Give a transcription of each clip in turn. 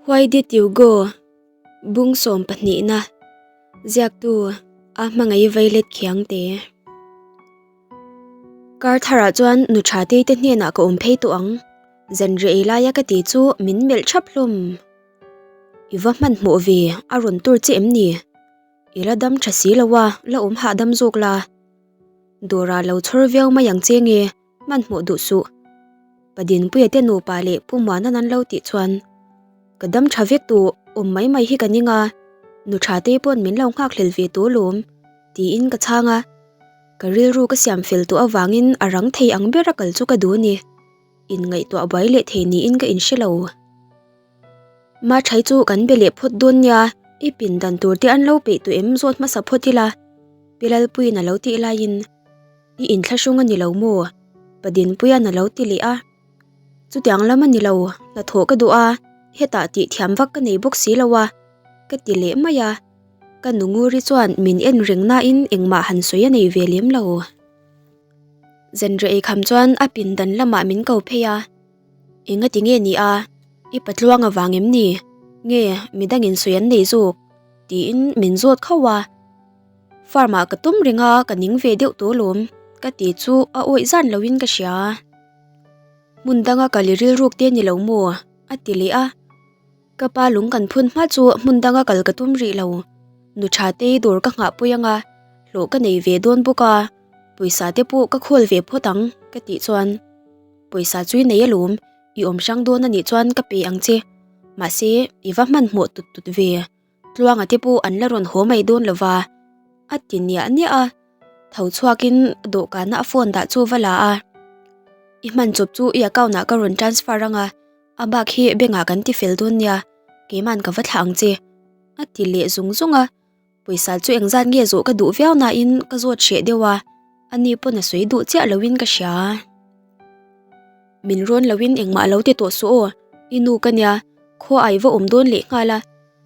Why did you go? Bung sawmpahnihna Ziaktu a hmangaih vailet khiangte. Kar tharah chuan nu tha tei te hnenah ka awm phei tawh ang. Zanriah ei laia ka ti chu min melh thap hlawm. I va hmanhmawh ve, a rawn tur che em ni? I la dam tha si lo a, la awm hahdam zawk la. Dawrah lo chhawr viau mai ang che nge, hmanhmawh duh suh. Pa Dinpuia te nupa leh Pu Muanan an lo tih chuan, Ka dam tha vek tawh, awm mai mai hi ka ning a, nu tha te pawn min lo nghak hlel ve tawh lawm, tiin ka chhang a. Ka rilru ka siam fel tawh avangin a rang thei ang bera kal chu ka duh a ni. Inngaihtuah buai leh thei niin ka inhre lo. Machhai chu kan be leh phawt dawn nia, i pindan tur te an lo peih tawh em zawt hmasa phawt ila, Pi Lalpuiin a lo tih laiin, I inthlahrung a ni lo maw? Pa Dinpuia'n a lo ti leh a. Chutiang lam a ni lo, hnathawh ka duh a, hetah tih thiam vak ka nei bawk si lo a, ka ti leh mai a. Ka nu Nguri chuan min en reng nain engmah han sawi a nei ve lem lo. Zanriah eikham chuan a pindan lamah min ko phei a. Engati nge ni a? I patluang avang em ni? Nge midangin sawi an nei zawk? Tiin min zawt khauh a. Farm ah ka tum reng a, ka ning ve deuh tawh alawm ka ti chu a awih zan loin ka hria. Hmun danga kal i rilruk te ni lo maw? A ti leh a. Ka pa lung kan phun hma chu hmun danga kal ka tum rih lo. Nu tha te dawr ka nghah pui anga, hlawh ka nei ve dawn bawk a, pawisa te pawh ka khawl ve phawt ang ka tih chuan pawisa chu i nei alawm, i awm hrang dawn anih chuan ka pe ang che. Mahse i va hmanhmawh tut tut ve. Tluanga te pawh an la rawn haw mai dawn lo va, a ti niah niah a. Tho chhuakin dawhkana a phone dah chu va la a, I hman chawp chu i account ah ka rawn transfer ang a, a bak hi bank ah kan ti fel dawn nia, keiman ka va thlah ang che, a ti leh zung zung a. Pawisa chu engzat nge zawh ka duh viau nain ka zawt hreh deuh a, ani pawn a sawi duh chiah loin ka hria. Min rawn loin engmah lo ti tawh suh aw, i nu ka nia, khaw ai va awm dawn leh nghal a,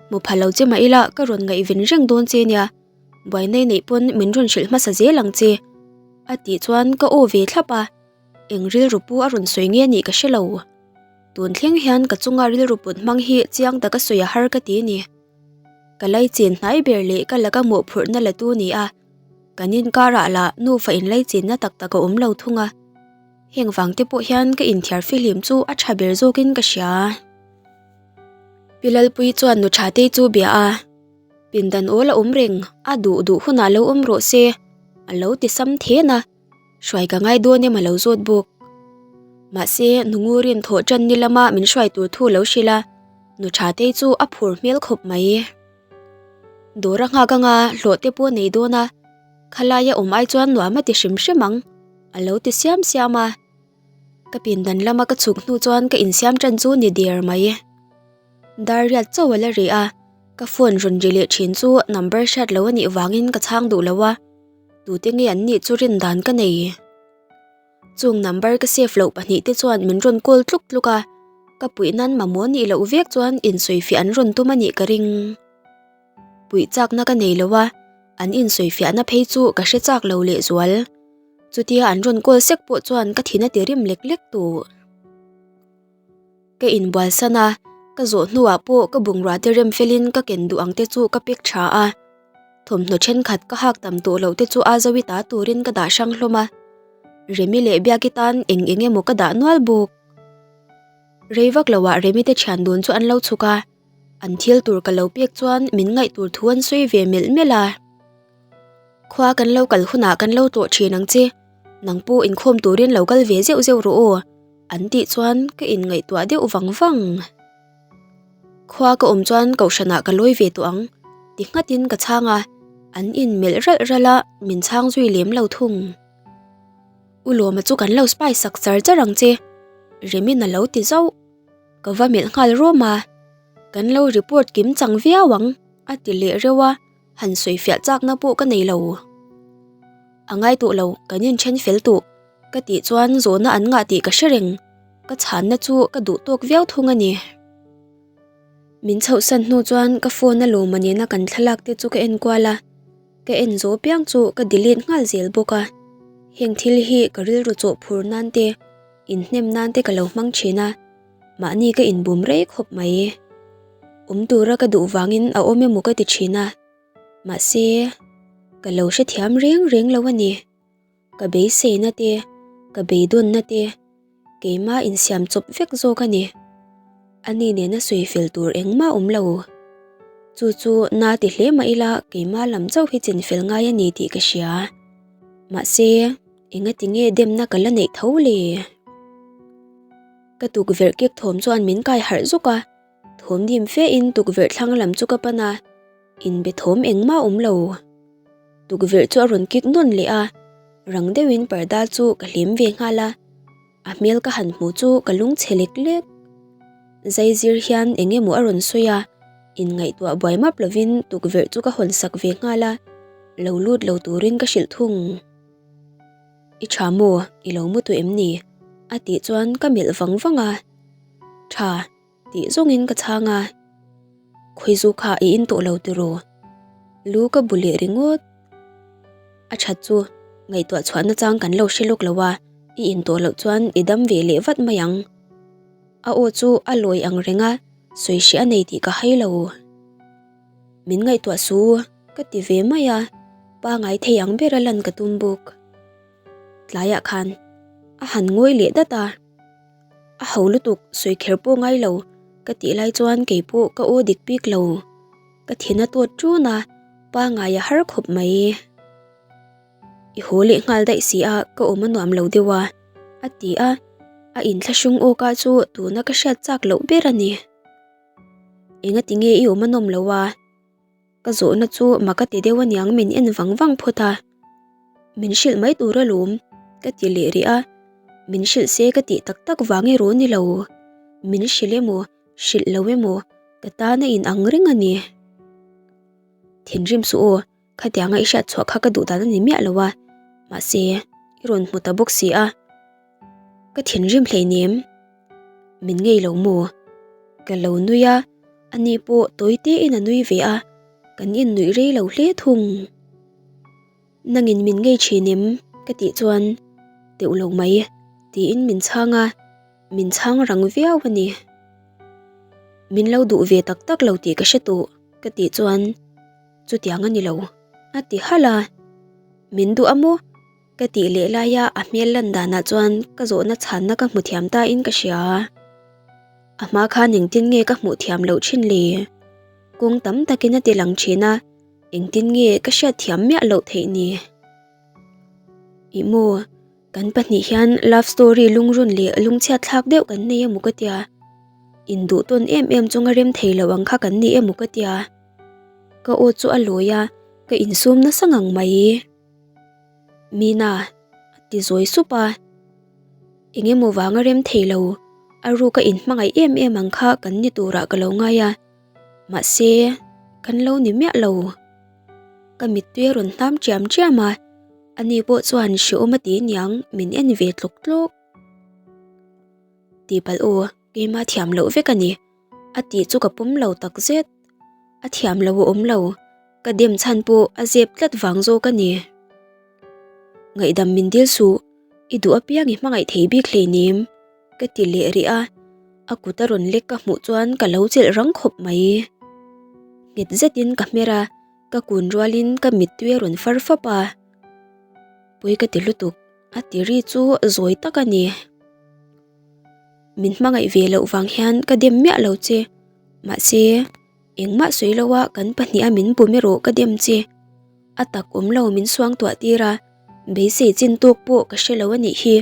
hmu pha lo che mah ila ka rawn ngaihven reng dawn che nia, buai nei neih pawn min rawn hrilh hmasa zel ang che, a tih chuan ka aw ve thlap a, eng rilru pu a rawn sawi nge nih ka hre lo. Tun thleng hian ka chunga rilru put hmang hi chiang taka sawi a har ka ti ni. Ka laichin hnai ber leh ka laka mawhphurhna la tu ni a, kan inkarah lah nufa inlaichinna tak tak a awm lo thung a. Heng vang te pawh hian ka inthiar fihlim chu a tha ber zawkin ka hria. Pi Lalpui chuan nu Thatei chu bia a, Pindan awl a awm reng, a duh duh hunah lo awm rawh se, a lo ti sam then a, hruai ka ngai dawn em a lo zawt bawk. Mahse, nu Ngurin thawh tan ni lama min hruai tur thu lo hrilh a, nu Thatei chu a phur hmel khawp mai. Dawr a nghak anga hlawh te pawh nei dawn a, khalaia awm ai chuan nuam a ti hrim hrim ang. A lo ti siam siam a, ka pindan lama ka chhuk hnu chuan ka insiam tan chu ni der mai. Dar riat chauh a la rih a, ka phone rawn ri leh thin chu number hriat lo a nih vangin ka chhang duh lo a, tute nge an nih chu rin dan ka nei. Chung number ka save loh pahnihte chuan min rawn call tluk tluk a, ka puih nan mamawh nih loh vek chuan insawifiah an rawn tum a nih ka ring. Puih chakna ka nei lo a, an insawifiahna phei chu ka hre chak lo lehzual. Chutia an rawn call sek pawh chuan ka thin a ti rim lek lek tawh. Ka inbual san a, ka zawh hnuah pawh ka bungrua te rem felin ka ken duh ang te chu ka pek tha a. Thawmhnaw thenkhat ka hak tam tawh loh te chu a zawi ta turin ka dah hrang hlawm a. Remi leh Biaki tan eng eng emaw ka dah nual bawk. Rei vak loah Remi te thian dun chu an lo chhuk a. An thil tur ka lo pek chuan min ngaih tur thu an sawi ve melh melh a. Khua kan lo kal hunah kan lo tlawh thin ang che, nang pawh inkhawm turin lo kal ve zeuh zeuh rawh aw, an tih chuan ka inngaihtuah deuh vang vang. Khua ka awm chuan kohhranah ka lawi ve tawh ang, ti nghatin ka chhang a, an inmelh ralh ralh a, min chhang zui lem lo thung. U Lawma chu kan lo spy sak char char ang che, Remin a lo ti zauh. Ka va melh nghal rawm a, kan lo report kim chang viau ang a ti leh reuh a, han sawi fiah chakna pawh ka nei lo. A ngai tawh lo, kan inthen fel tawh ka tih chuan zawhna an ngah tih ka hre reng, ka chhanna chu ka duh tawk viau thung a ni. Min chhohsan hnu chuan ka phone a lawma nena kan thlalak te chu ka en kual a, ka en zawh piang chu ka delete nghal zel bawk a, heng thil hi ka rilru chawh phur nan te, Inhnem nan te ka lo hmang thin a, mahni ka inbum rei khawp mai. Awm tura ka duh vangin a awm emaw ka ti thin a, mahse ka lo hrethiam reng reng lo a ni. Ka beiseina te, ka beidawnna te, keimah insiam chawp vek zawk a ni. Ani nena sawi fel tur engmah awm lo. Chu chu na ti hle mah ila keimah lam chauh hi chinfel ngai a ni tih ka hria. Mahse, engati nge demna ka la neih tho le? Ka tukverh kek thawm chuan min kai harh zuk a, thawm dim fe in tukverh thlang lam chu ka pan a, inbe thawm engmah awm lo. Tukverh chu a rawn kik nawn leh a, rang deuhin parda chu ka hlim ve nghal a, a hmel ka han hmu chu ka lungchhe lek lek. Zai zir hian eng emaw a rawn sawi a, inngaihtuah buai map lovin tukverh chu ka hawn sak ve nghal a, lo lut lo turin ka hrilh thung. I tha maw? I lo mu tawh em ni? A tih chuan ka melh vang vang a. Tha tih zawngin ka chhang a. Khawizu kha i in tawh lo tiraw? Lu ka bu leh ringawt. A that chu ngaihtuah chhuahna chang kan lo hre lawk lo a, i in tawh loh chuan i dam ve leh vat mai ang. A aw chu a lawi ang reng a, sawi hreh a nei tih ka hai lo. Min ngaihtuah su ka ti ve mai a, pangai thei ang bera lan ka tum bawk. Tlaiah khan a han ngawi leh dat a, a ho lutuk sawi kher pawh ngai lo ka tih lai chuan kei pawh ka aw dik bik lo. Ka thin a tawt ṭun a, pangai a har khawp mai. I haw leh nghal daih si a, ka awm a nuam lo deuh a, a ti a, a inthlahrung awka chu tuna ka hriat chak loh ber a ni. Engati nge i awm a nawm lo a? Ka zawhna chu mak a ti deuh aniang min en vang vang phawt a. Min hrilh mai tur alawm, ka ti leh rih a. Min hrilh se ka tih tak tak vang erawh ni lo. Min hrilh emaw, hrilh lo emaw, ka tan a inang reng a ni. Thinrim suh aw, khatianga i hriat chhuah kha ka duh dan a ni miah lo a. Mahse, i rawn hmu ta bawk si a. Ka thinrim hleinem. Min ngei lo maw? Ka lo nui a, ani pawh tawi tein a nui ve a, kan innuih rei lo hle thung. Nangin min ngei thin em? Ka tih chuan teuh lo mai tiin min chhang a, min chhang rang viau a ni. Min lo duh ve tak tak lo tih ka hre tawh ka tih chuan chutiang a ni lo a ti halh a, min duh a maw? Ka tih leh laia a hmel lan danah chuan ka zawhna chhanna ka hmu thiam ta in ka hria. A hma khan engtin nge ka hmuh thiam loh thin le? Kawng tam takin a ti lang thin a, engtin nge ka hriat thiam miah loh theih ni? Ih maw, kan pahnih hian love story lungrun leh lungchhiat thlak deuh kan nei emaw ka tia. Induh tawn em em chunga rem thei lo ang kha kan ni emaw ka tia. Ka aw chu a lawi a, ka insum nasa ngang mai. Mina, a ti zawi sup a. Eng emaw vanga rem thei lo, a ruka inhmangaih em em ang kha kan ni turah ka lo ngai a. Mahse, kan lo ni miah lo. Ka mittui a rawn hnam chiam chiam a, ani pawh chuan hrehawm a ti niang min en ve tlawk tlawk. Tihpalh aw, keimah thiam loh vek a ni. A tih chu ka pawm lo tak zet. A thiam lo a awm lo, ka dem chhan pawh a zep tlat vang zawk a ni. Ngaihdam min dil suh, i duh apiang i hmangaih thei bik hleinem, ka ti leh rih a, a kut a rawn lek ka hmuh chuan ka lo chelh rang khawp mai. Nghet zetin ka hmer a, ka kun rualin ka mittui a rawn far fap a. Pawi ka ti lutuk, a ti ri chu zawi tak a ni. Min hmangaih ve loh vang hian ka dem miah lo che. Mahse, engmah sawi lo a kan pahniha min bum erawh ka dem che. A tak awm lo min suang tuah tir a, beisei chin tawk pawh ka hre lo a nih hi.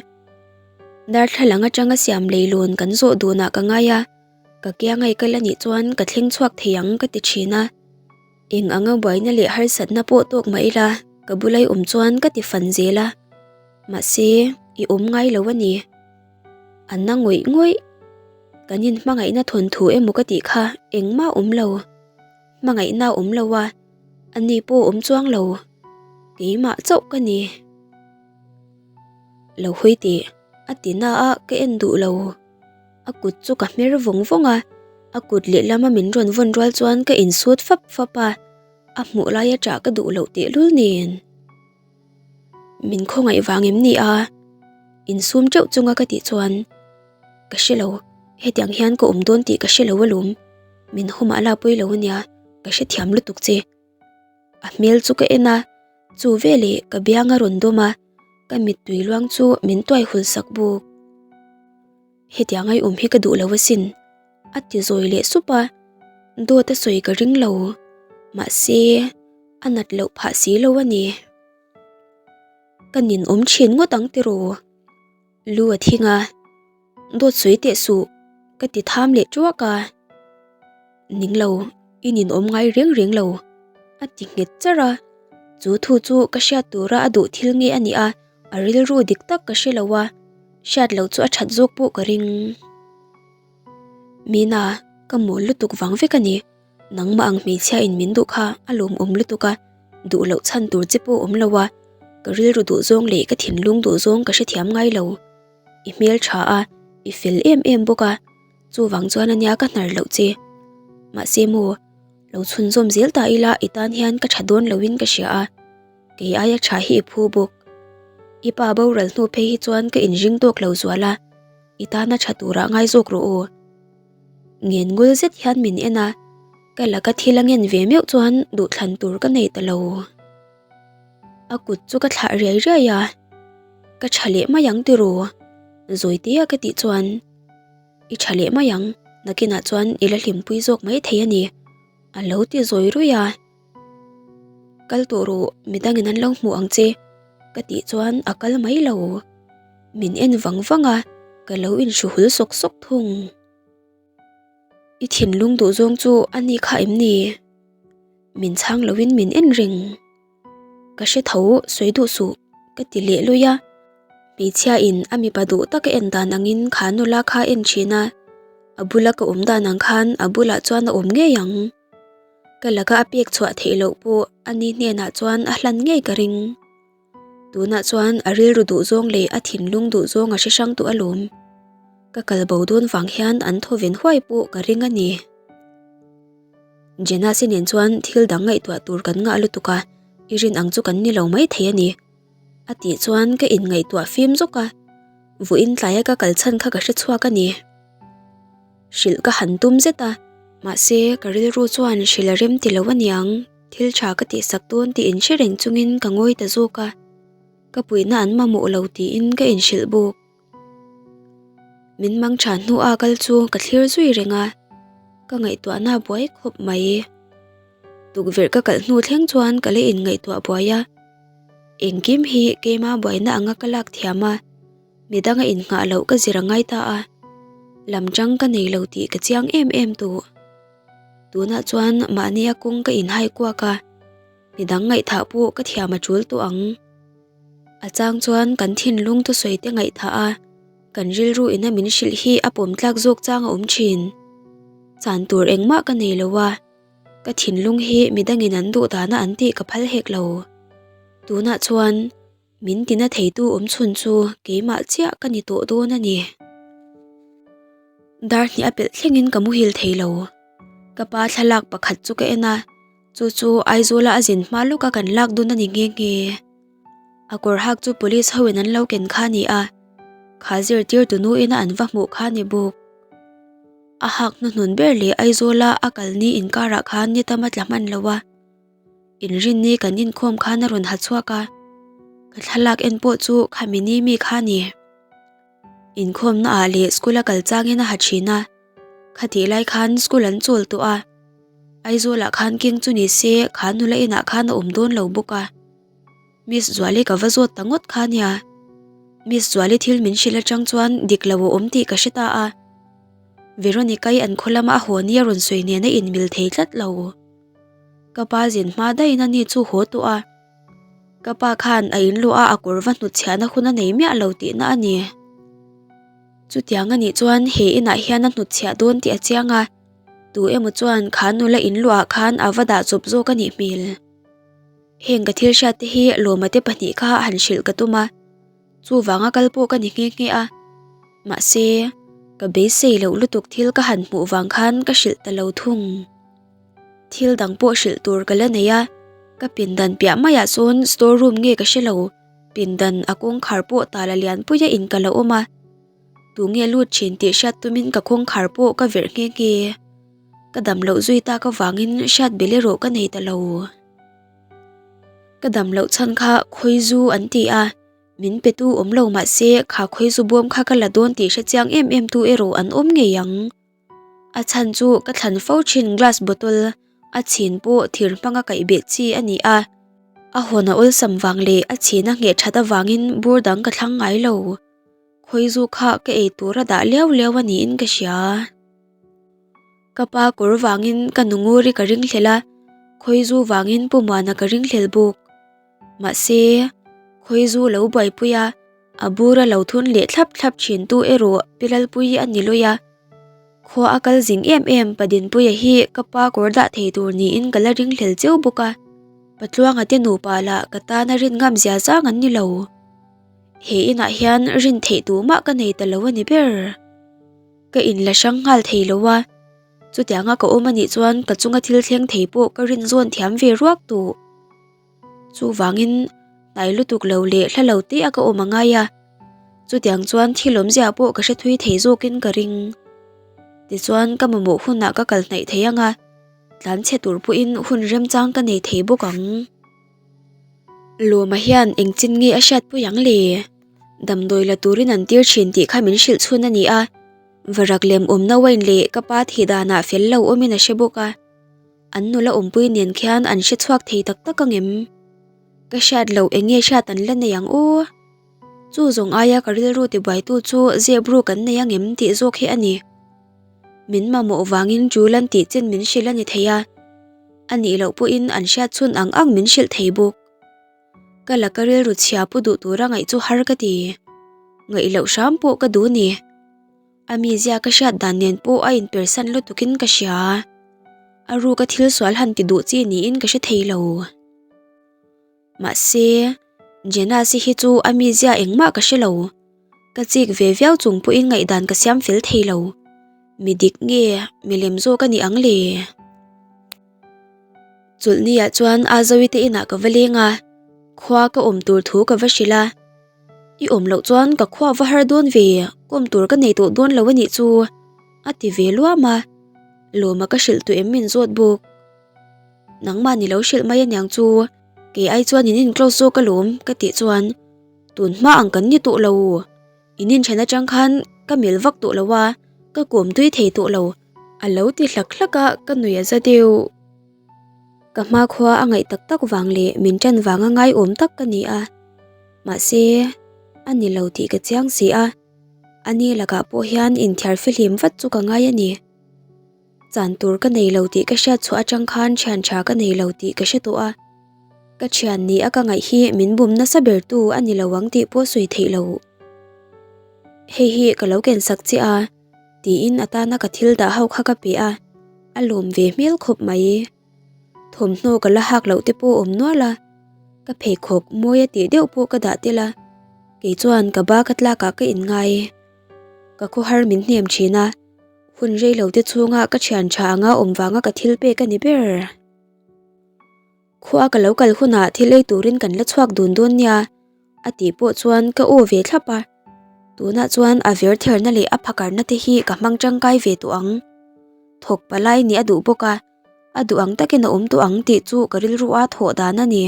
Darthlalang atanga siam leilawn kan zawh dunah ka ngai a, ka kiangai kal a nih chuan ka thleng chhuak thei ang ka ti thin a. Eng anga buaina leh harsatna pawh tawk mah ila ka bulai awm chuan ka ti fan zel a. Mahse, i awm ngai lo a ni. A na ngawih ngawih. Kan inhmangaihna thawnthu emaw ka tih kha engmah awm lo. Hmangaihna awm lo a, ani pawh awm chuang lo. Keimah chauh ka ni. Lo hawi teh, a ti na a ka en duh lo. A kut chu ka hmer vawng vawng a, a kut lehlama min rawn vawn rual chuan ka insut fap fap a, a hmuh laia ṭah ka duh loh tehlul nen. Min khawngaih vang em ni a? Insum teuh chunga ka tih chuan, Ka hre lo, hetiang hian ka awm dawn tih ka hre lo alawm. Min humah la pawi lo ania, ka hrethiam lutuk che. A hmel chu ka en a, chu veleh ka biang a rawn dawm a, ka mittui luang chu min tuai hul sak bawk. Hetiang ai awm hi ka duh lo asin, a ti zawi leh sup a, dawt a sawi ka ring lo, mahse a nat loh phah si lo a ni. Ka ninawm thin ngawt ang tiraw? Lu a thing a, Dawt sawi teh suh, ka ti tham leh tuak a. Ning lo, i ninawm ngai reng reng lo, a ti nghet charh a. Chu thu chu ka hriat tura a duh thil nge a nih a, a rilru dik tak ka hre lo a, hriat loh chu a that zawk pawh ka ring. Mina, ka mawl lutuk vang vek a ni. Nangmah ang hmeichhia in min duh kha a lawmawm lutuk a, duh loh chhan tur che pawh awm lo a, ka rilru duh zawng leh ka thinlung duh zawng ka hrethiam ngai lo. I hmel tha a, i fel em em bawk a, chuvang chuan ania ka hnar loh che. Mahse maw, lo chhunzawm zel ta ila i tan hian ka tha dawn loin ka hria a, kei aia tha hi i phu bawk. I pa boral hnu phei hi chuan ka inring tawk lo zual a, i tana tha turah ngai zawk rawh aw. Ngen ngul zet hian min en a, ka laka thil a ngen ve meuh chuan duhthlan tur ka nei ta lo. A kut chu ka thlah riai riai a, Ka tha leh mai ang tiraw? Zawitea ka tih chuan, I tha leh mai ang, nakinah chuan i la hlimpui zawk mai thei a ni, a lo ti zawi ruih a. Kal tawh rawh, midangin an lo hmuh ang che, ka tih chuan a kal mai lo. Min en vang vang a, ka lo inhru hul sawk sawk thung. I thinlung duh zawng chu a ni kha em ni? Min chhang loin min en reng. Ka hre tho sawi duh suh ka ti leh lui a. Hmeichhia in a mipa duh tak a en dan angin kha nula kha a en thin a, a bula ka awm dan ang khan a bulah chuan a awm ngei ang. Ka laka a pek chhuah theih loh pawh a ni hnenah chuan a hlan ngei ka ring. Tunah chuan a rilru duh zawng leh a thinlung duh zawng a hre hrang tawh alawm. Ka kal bo dawn vang hian an thaw ven huai pawh ka ring a ni. Jenasi nen chuan thil dang ngaihtuah tur kan ngah lutuk a, i rin ang chu kan ni lo mai thei a ni. A tih chuan ka inngaihtuah fim zawk a, vawiin tlaia ka kal chhan kha ka hre chhuak a ni. Hrilh ka han tum zet a, mahse ka rilru chuan hrilh a rem ti lo aniang, thil tha ka tihsak dawn tih inhre reng chungin ka ngawi ta zawk a, ka puihna an mamawh lo tiin ka inhrilh bawk. Min mang tha hnu a kal chu ka thlir zui reng a, ka ngaihtuahna a buai khawp mai. Tukverh ka kalh hnu thleng chuan ka la inngaihtuah buai a, engkim hi keima buaina anga ka lak thiam a, midanga innghah loh ka zir a ngai ta a, lam chang ka nei lo tih ka chiang em em tawh. Tunah chuan mahnia kawng ka inhai kuak a, midang ngaihthah pawh ka thiam a tul tawh ang. A chang chuan kan thinlung thusawi te ngaihthah a, kan rilru ina min hrilh hi a pawm tlak zawk chang a awm thin. Chan tur engmah ka nei lo a, ka thinlung hi midangin an duh dana an tih ka phal hek lo. Tunah chuan min tina theitu awm chhun chu keimah chiah ka ni tawh dawn a ni. Dar hnih a pelh thlengin ka muhil thei lo. Ka pa thlalak pakhat chu ka en a. Chu chu Aizawla a zin hma lawka kan lak dun a ni nghe nghe. A kawr hak chu police ho in an lo ken kha a ni a, kha zirtirtu nu ina an va hmuh kha a ni bawk. A hak hnuhnun ber leh Aizawla a kal ni inkarah khan ni tam a tla hman lo a, inrinni kan inkhawm khan a rawn ha chhuak a, ka thlalak en pawh chu khami ni mi kha a ni. Inkhawmna ah leh school a kal changin a ha thin a, khatih lai khan school an chawl tawh a, Aizawl ah khan keng chu ni se kha nula inah khan a awm dawn lo bawk a, Miss Zuali ka va zawt ta ngawt kha nia, Miss Zuali thil min hrilh atang chuan dik lo a awm tih ka hre ta a, Veronica-i an khaw lama a haw ni a rawn sawi nen a inmil thei tlat lo. Ka pa zin hma daihin a ni chu haw tawh a. Ka pa khan a in luah a a kawr va hnutchhiahna hun a nei miah lo tihna a ni. Chutiang a nih chuan he inah hian a hnutchhiah dawn tih a chiang a, tu emaw chuan kha nula in luahah khan a va dah chawp zawk a nih hmel. Heng ka thil hriat te hi Lawma te pahnih kha han hrilh ka tum a, chuvanga kal pawh ka ni nghe nghe a. Mahse, ka beisei loh lutuk thil ka han hmuh vang khan ka hrilh ta lo thung. Thil dang pawh hrilh tur ka la nei a, ka pindan piah maiah sawn store room nge ka hre lo, pindan a kawngkhar pawh tala lianpui a in ka la awm a, tunge lut thin tih hriat tumin ka kawngkhar pawh ka verh nghe nghe. Ka dam loh zui tak avangin hriat bel erawh ka nei ta lo. Ka dam loh chhan kha khawizu an ti a, min petu awm lo mah se kha khawizu bawm kha ka la dawn tih hre chiang em em tu erawh an awm ngei ang. A chhan chu ka thlan fo thin glass bottle a chhin pawh thir hmanga kaih beh chi a ni a, a hawn a awlsam vang leh a chhin a ngheh that avangin bur dang ka thlang ngai lo. Khawizu kha ka ei tur a dah liau liau a niin ka hria. Ka pa kawr vangin ka nu nguri ka ringhlel a, khawizu vangin Pu Muana ka ringhlel bawk. Mahse, khawizu lo buaipui a, a bura lo thun leh thlap thlap thin tu erawh Pi Lalpuii a ni lawi a. Khua a kal zing em em Padinpuia hi ka pa kawr dah thei tur niin ka la ringhlel cheu bawk a. Patluanga te nupa lah ka tana rin ngam zia zang an ni lo. He inah hian rin theih duh mah ka nei ta lo a ni ber. Ka inla hrang nghal thei lo a, chutianga ka awm a nih chuan ka chunga thil thleng thei pawh ka rin zawn thiam ve ruak tawh. Chuvangin hnai lutuk lo leh hla lo te a ka awm a ngai a, chutiang chuan thil awmzia pawh ka hre thui thei zawkin ka ring. Tichuan ka mamawh hunah ka kal hnaih thei ang a, tlanchhe tur pawhin hun remchang ka nei thei bawk ang. Lawma hian engchin nge a hriatpui ang le? Damdawi la turin an tir thin tih kha min hrilh chhun a ni a, varak lem awmna wine leh ka pa thih danah fel lo awmin a hre bawk a, an nula awmpui nen khian an hre chhuak thei tak tak ang em? Ka hriat loh eng nge hriat an la nei ang aw? Chu zawng aia ka rilru tibuaitu chu zep ruk an nei ang em tih zawk hi a ni. Min mamawh vangin tul an tih chin min hrilh a ni thei a, a nih loh pawhin an hriat chhun ang ang min hrilh thei bawk. Ka laka rilru chhia pu duh tura ngaih chu har ka ti. Ngaih loh hram pawh ka duh ni. A mizia ka hriat dan nen pawh a inpersan lutukin ka hria. A ruka thil sual han ti duh chi niin ka hre thei lo. Mahse, Jenasi hi chu a mizia engmah ka hre lo. Ka chik ve viau chung pawhin ngaihdan ka siam fel thei lo. Mi dik nge milem zawk a ni ang le? Chulhniah chuan Azawi te inah ka va leng a, khua ka awm tur thu ka va hrilh a. I awm loh chuan ka khua va har dawn ve, kawm tur ka nei tawh dawn lo a nih chu, a ti ve luam a. Lawma ka hrilh tawh em min zawt bawk. Nangmah ni lo hrilh mai aniang chu, kei ai chuan in in close zawk alawm ka tih chuan tun hma ang kan ni tawh lo. In inthen atang khan ka mil vak tawh lo a, ka kawm tui thei tawh lo. A lo ti hlak hlak a, ka nui a za deuh. Ka hmakhua a ngaih tak tak vang leh min ṭan vanga ngaiawm tak ka ni a. Mahse, a ni lo tih ka chiang si a. Ani lakah pawh hian inthiar fihlim vat chu ka ngai a ni. Chan tur ka nei lo tih ka hriat chhuah atang khan thian tha ka nei lo tih ka hre tawh a. Ka thian ni a ka ngaih hi min bum nasa ber tu a ni lo ang tih pawh sawi theih loh. Hei hi ka lo ken sak che a, tiin a tana ka thil dah ho kha ka pe a, a lawm ve hmel khawp mai. Thawmhnaw ka la hak loh te pawh awm nual a, ka pheikhawk mawi a tih deuh pawh ka dah tel a, kei chuan ka ba ka tlakah ka inngai. Ka khawhar min hnem thin a, hun rei lo te chhunga ka thian tha anga awm vanga ka thil pek a ni ber. Khua ka lo kal hunah thil ei turin kan la chhuak dun dawn nia a tih pawh chuan ka aw ve thlap a, tunah chuan a ver therna leh a phakarna te hi ka hmang tangkai ve tawh ang. Thawk palai nih a duh bawk a, a duh ang takin a awm tawh ang tih chu ka rilru a thawh dan a ni.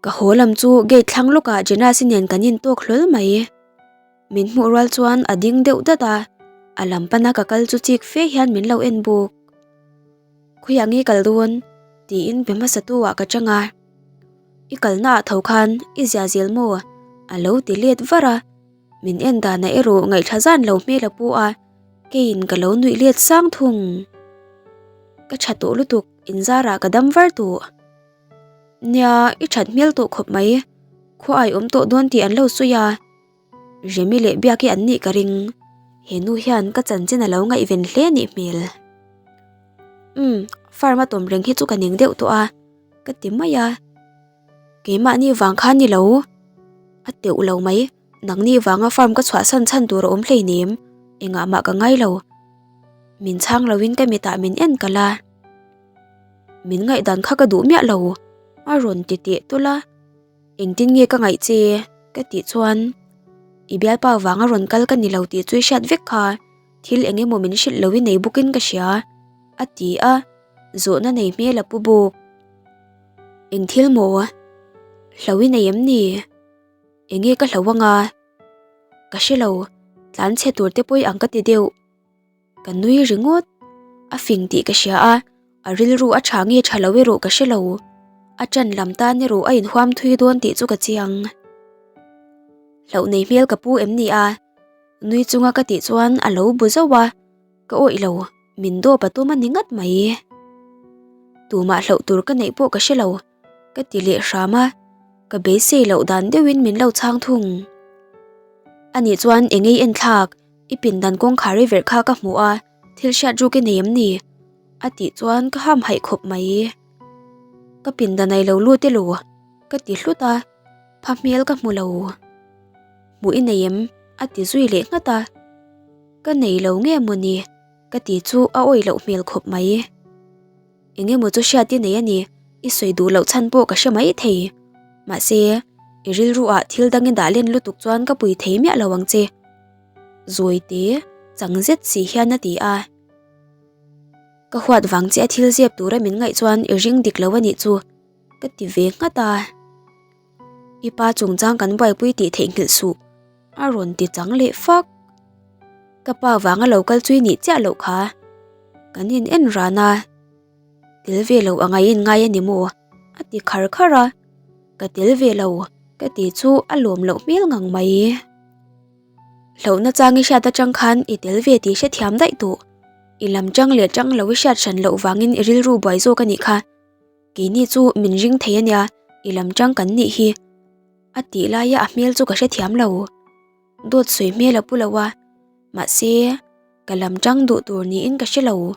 Ka haw lam chu gate thlang lawkah Jenasi nen kan intawk hlawl mai. Min hmuh rual chuan a ding deuh dat a, a lam pana ka kal chu chik fe hian min lo en bawk. Khawiah nge kal dawn? tiin be hmasa tu ah ka chang a. I kalna ah tho khan i zia zel maw? a lo ti let var a. Min en danah erawh ngaihthla zan lo hmel a pu a, keiin ka lo nuih let sang thung. Ka tha tawh lutuk, inzarah ka dam var tawh. Nia, i that hmel tawh khawp mai. Khua ai awm tawh dawn tih an lo sawi a. Remi leh Biaki an nih ka ring. He nu hian ka chanchin a lo ngaihven hle nih hmel. Umm, farm a tawm reng hi chu ka ning deuh tawh a, ka ti mai a. Keimahni vang khan ni lo. A teuh lo mai. Nangni vanga farm ka chhuahsan chhan tur a awm hleinem. Engah mah ka ngai lo. Min chhang loin ka mitah min en kalh a. Min ngaihdan kha ka duh miah lo, a rawn ti teh tawlh a. Engtin nge ka ngaih che? ka tih chuan, I bialpa vanga rawn kal ka ni lo tih chu i hriat vek kha. Thil eng emaw min hrilh loin nei bawkin ka hria, a ti a, zawhna nei hmel a pu bawk. Eng thil maw? Hlo i nei em ni? Eng nge ka hlo anga? Ka hre lo, tlan chhe tur te pawh i ang ka ti deuh. Ka nui ringawt. A fing tih ka hria a, a rilru a tha nge tha lo erawh ka hre lo. A ṭan lam tan erawh a inhuam thui dawn tih chu ka chiang. Hlauh nei hmel ka pu em ni a? Nui chunga ka tih chuan a lo bu zauh a, ka awih lo, min dawp a tum a ni ngat mai. Tumah hlauh tur ka neih pawh ka hre lo, ka ti leh hram a, ka beisei loh dan deuhin min lo chhang thung. Anih chuan eng ei enthlak, i pindan kawngkhar i verh kha ka hmu a, thil hriat ruk i nei em ni? A tih chuan ka hamhaih khawp mai. Ka pindan ai lo lut elo? Ka ti hlut a. Pha hmel ka hmu lo. Hmuh i nei em? A ti zui leh nghat a. Ka nei lo nge maw ni? Ka ti chu a awih loh hmel khawp mai. Eng emaw chu hriat i nei a ni, i sawi duh loh chhan pawh ka hre mai thei. Mahse, i rilru ah thil dang i dah len lutuk chuan ka pui thei miah lo ang che. Zawi te, chang zet si hian a ti a. Ka huat vang che a thil zep tura min ngaih chuan i ring dik lo a nih chu. Ka ti ve nghat a. I pa chungchang kan buaipui tih theihnghilh suh, a rawn ti chang leh fak. Ka pa vanga lo kal chui nih chiah loh kha. Kan in en ran a. Tel ve lo anga in ngai a ni maw? A ti khar khar a. Ka tel ve lo, ka ti chu a lawm loh hmel ngang mai. Hlauhna chang i hriat atang khan i tel ve tih hrethiam daih tawh. I lam chang leh chang lo i hriat hran loh vangin i rilru buai zawk a nih kha. Keini chu min ring thei a nia, i lam chang kan nih hi. A tih laia a hmel chu ka hrethiam lo. Dawt sawi hmel a pu lo a, mahse ka lam chang duh tur niin ka hre lo.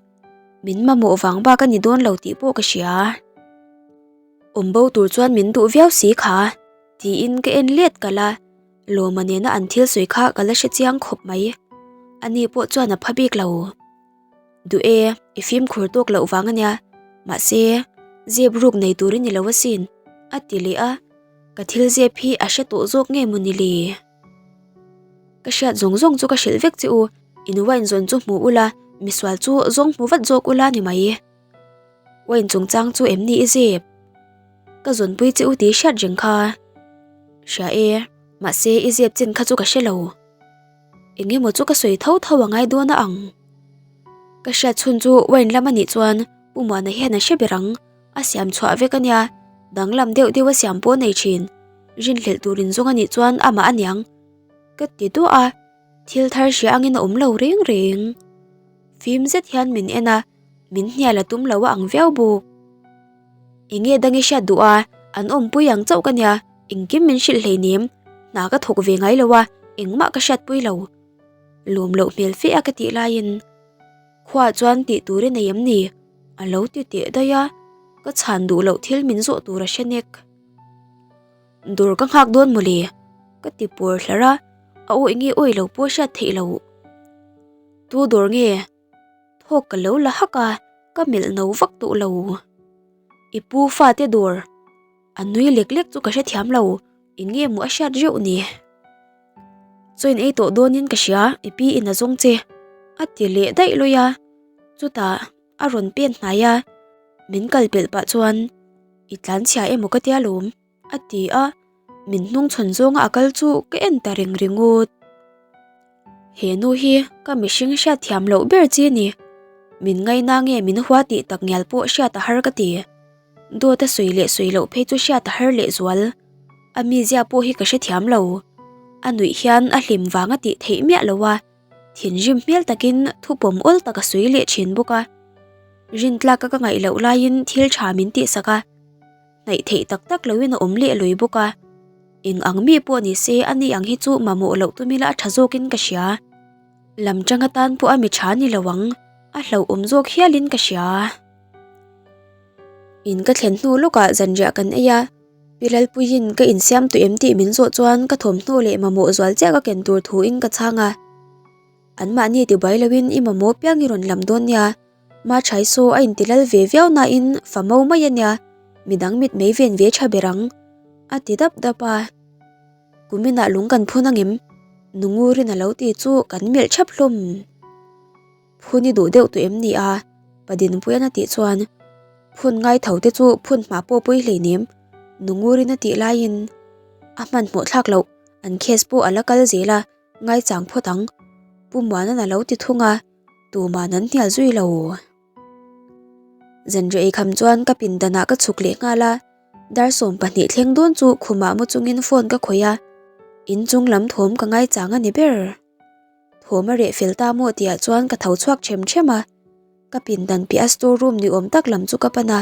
Min mamawh vang bak a ni dawn lo tih pawh ka hria. Awm bo tur chuan min duh viau si kha, tiin ka en let kalh a, Lawma nena an thil sawi kha ka la hrechiang khawp mai. Ani pawh chuan a pha bik lo. Duh e, i fimkhur tawk loh vang a nia. Mahse, zep ruk nei tur i ni lo asin, a ti leh a. Ka thil zep hi a hre tawh zawk nge maw ni le? Ka hriat zawng zawng chu ka hrilh vek che u, in wine zawn chu hmu ula, misual chu zawng hmu vat zawk ula ni mai. Wine chungchang chu em ni i zep? Ka zawnpui che u tih hriat reng kha. Hria e, mahse i zep chin kha chu ka hre lo. Eng emaw chu ka sawi tho tho a ngai dawn a ang. Ka hriat chhun chu wine lam a nih chuan Pu Muana hian a hre ber ang, a siam chhuah vek a nia, danglam deuh deuh a siam pawh a nei thin. Rinhlelh tur inzawng a nih chuan amah a niang. Ka ti duah a, thil thar hria angin a awm lo reng reng. Fim zet hian min en a, min hnial a tum lo a ang viau bawk. Enge dang i hriat duh a, an awmpui ang chauh ka nia, engkim min hrilh hleinem, hna ka thawk ve ngai lo a, engmah ka hriatpui lo. Lawm loh hmel fe a ka tih laiin khuaah chuan tih tur i nei em ni? A lo ti teh daih a, ka chhan duh loh thil min zawh tur a hre nek. Dawr ka nghak dawn mawle, ka ti pawr hlarh a, a awih nge awih lo pawh hriat theih loh. Tu dawr nge? Thawk ka lo la hak a, ka melh no vak tawh lo. I pu fate dawr a nui lek lek chu ka hrethiam lo, eng nge maw a hriat reuh ni? Chaw in ei tawh dawnin ka hria, i pi in a zawng che, a ti leh daih lawi a. Chutah a rawn pen hnai a, min kal pelh pah chuan, I tlanchhia emaw ka tia lawm? A ti a, min hnungchhawn zawnga a kal chu ka en ta reng ringawt. He nu hi ka mihring hriat thiam loh ber chi a ni. Min ngaina nge min hua tih tak ngial pawh hriat a har ka ti. Dawt a sawi leh sawi loh phei chu hriat a har leh zual. A mizia pawh hi ka hrethiam lo. A nuih hian a hlim vang a tih theih miah lo a, thinrim hmel takin thupawm awl tak a sawi leh thin bawk a. Rintlaka ka ngaih loh laiin thil tha min tihsak a. Hnaih theih tak tak loin a awm leh lui bawk a, eng ang mi pawh ni se a ni ang hi chu mamawh loh tum ila a tha zawkin ka hria. Lam tang atan pawh a mi tha ni lo ang, a hlauhawm zawk hialin ka hria. In ka thlen hnu lawkah zanriah kan ei a, Pi Lalpuiin ka insiam tawh em tih min zawh chuan ka thawmhnaw leh mamawh zual chiah ka ken tur thuin ka chhang a. Anmahni tibuai loin i mamawh piang i rawn lam dawn nia, Ma Chai saw a inti lal ve viau nain fa mo mai a nia, midang mit mei ven ve tha ber ang, a ti dap dap a. Kuminah lung kan phun angem? Nungurin a lo ti chu kan melh thap hlawm. Phun i duh deuh tawh em ni a? Pa Dinpuia'n a tih chuan, Phun ngai tho te chu phun hma pawh pui hleinem, nu Ngurin a tih laiin a hmanhmawh thlak loh, an case pawh a la kal zel a, ngaichang phawt ang. Pu Muana'n a lo ti thung a, tuman an hnial zui lo. Zanriah eikham chuan ka pindanah ka chhuk leh nghal a, Dar 12 thleng dawn chu khumah mu chungin phone ka khawih a, inchung lam thawm ka ngaichang a ni ber. Thawm a reh fel ta maw tihah chuan ka tho chhuak them them a, ka pindan piah a store room ni awm tak lam chu ka pan a,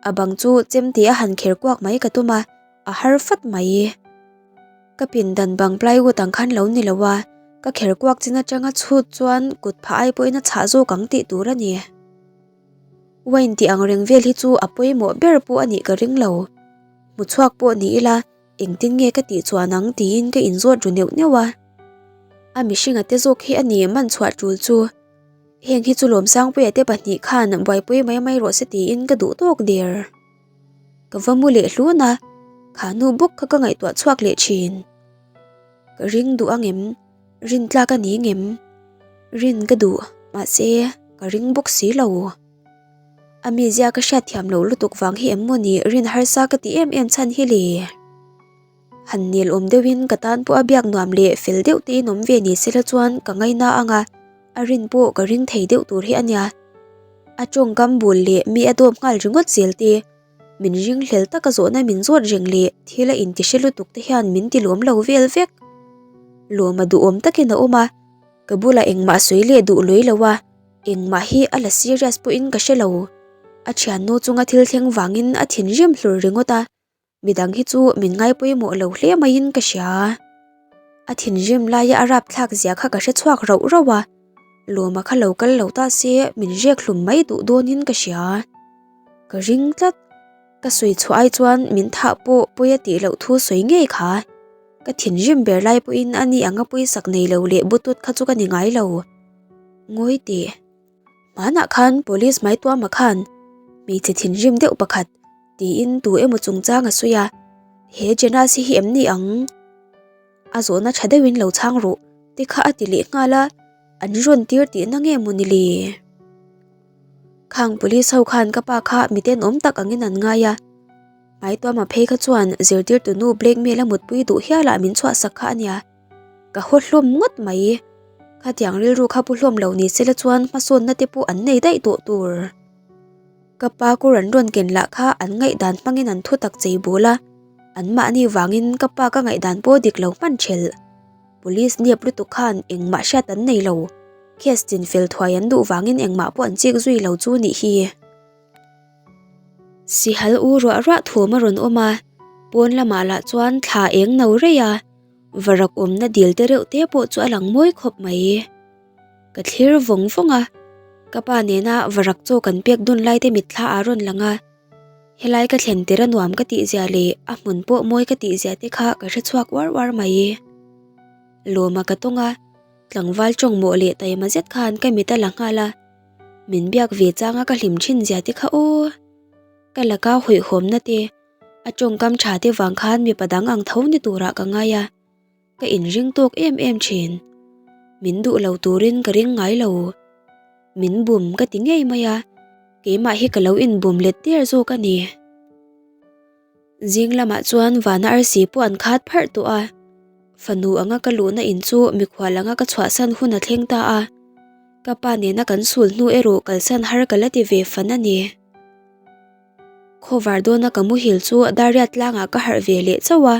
a bang chu chem tih a han kher kuak mai ka tum a, a har fat mai. Ka pindan bang plywood ang khan lo ni lo a, ka kher kuak chin atanga chhut chuan kut phah ai pawhin a chhah zawk ang tih tur a ni. Wine tih ang reng vel hi chu a pawimawh ber pawh a nih ka ring lo. Hmu chhuak pawh ni ila engtin nge ka tih chuan ang tiin ka inzawt ru neuh neuh a. A mihringa te zawk hi a ni man chhuah tul chu. Heng hi chu Lawmsangpuia te pahnih khan buaipui mai mai rawh se tiin ka duh tawk der. Ka va mu leh hlun a, kha nu bawk kha ka ngaihtuah chhuak leh thin. Ka ring duh angem? Rin tlak a ni ngem? Rin ka duh, mahse ka ring bawk si lo. A mizia ka hriat thiam loh lutuk vang hi em maw ni rin harsa ka ti em em chhan hi le? Han nel awm deuhin ka tan pawh a biak nuam leh fel deuh te in awm ve ni sela chuan ka ngaina ang a, a rin pawh ka ring thei deuh tur hi a nia. A tawngkam bul leh mi a dawp nghal ringawt zel te. Min ringhlel taka zawhna min zawt reng leh thil a inti hre lutuk te hian min ti lawm lo vel vek. Lawma duhawm takin a awm a, ka bulah engmah sawi leh duh lui lo a, engmah hi a la serious pawhin ka hre lo. A thiannu chunga thil thleng vangin a thinrim hlur ringawt a, midang hi chu min ngaipawimawh lo hle maiin ka hria. A thinrim laia a rapthlak zia kha ka hre chhuak rauh rauh a, Lawma kha lo kal lo ta se min riak hlum mai duh dawnin ka hria. Ka ring tlat. Ka sawi chhuah ai chuan min thah pawh pawi a tih loh thu sawi ngei kha. Ka thinrim ber lai pawhin a ni anga pawisak nei lo leh butut kha chu ka ni ngai lo. Ngawi teh. Hmanah khan police Maituama khan hmeichhe thinrim deuh pakhat tiin tu emaw chungchang a sawi a, he Jenasi hi em ni ang? A zawhna tha deuhin lo chhang rawh te kha a ti leh nghal a, an rawn tir tihna nge maw ni le? Khang police ho khan ka pa kha mi tenawm tak angin an ngai a, Hmaituama phei kha chuan zirtirtu nu blackmail a mutpui duh hialah min chhuahsak kha a nia. Ka haw hlawm ngawt mai. Khatiang rilru kha pu hlawm lo ni sela chuan hmasawnna te pawh an nei daih tawh tur. Ka pa kawr an rawn ken lah kha an ngaihdan hmangin an thu tak chei bul a, anmahni vangin ka pa ka ngaihdan pawh dik lo hman thelh. Police nep lutuk khan engmah hriat an nei lo. Case chin fel thuai an duh vangin engmah pawh an chik zui lo chu nih hi. Sihal u ruah ruah thawm a rawn awm a, pawn lamah lah chuan thla eng no rei a, varak awmna dil te reuh te pawh chu a lang mawi khawp mai. Ka thlir vawng vawng a, ka pa nena varak chaw kan pek dun lai te mitthla a rawn lang a. Helai ka thlen tir a nuam ka tih zia leh a hmun pawh mawi ka tih zia te kha ka hre chhuak uar uar mai. Lawma ka tawng a, tlangval tawng mawh leh taima zet khan ka mit a la nghal a, min biak ve changa ka hlim thin zia te kha aw. Ka laka hawihhawmna te, a tawngkam tha te vang khan mipa dang ang tho ni turah ka ngai a. Ka inring tawk em em thin. Min duh lo turin ka ring ngai lo. Min bum ka ti ngei mai a, keimah hi ka lo inbum let der zawk a ni. Zing lamah chuan vana arsi pawh an khat pharh tawh a. Fanu anga ka luhna in chu mikhual anga ka chhuahsan hun a thleng ta a. Ka pa nena kan sul hnu erawh kalsan har ka la ti ve fan a ni. Khawvar dawna ka muhil chu Dariat tlangah ka harh ve leh chauh a,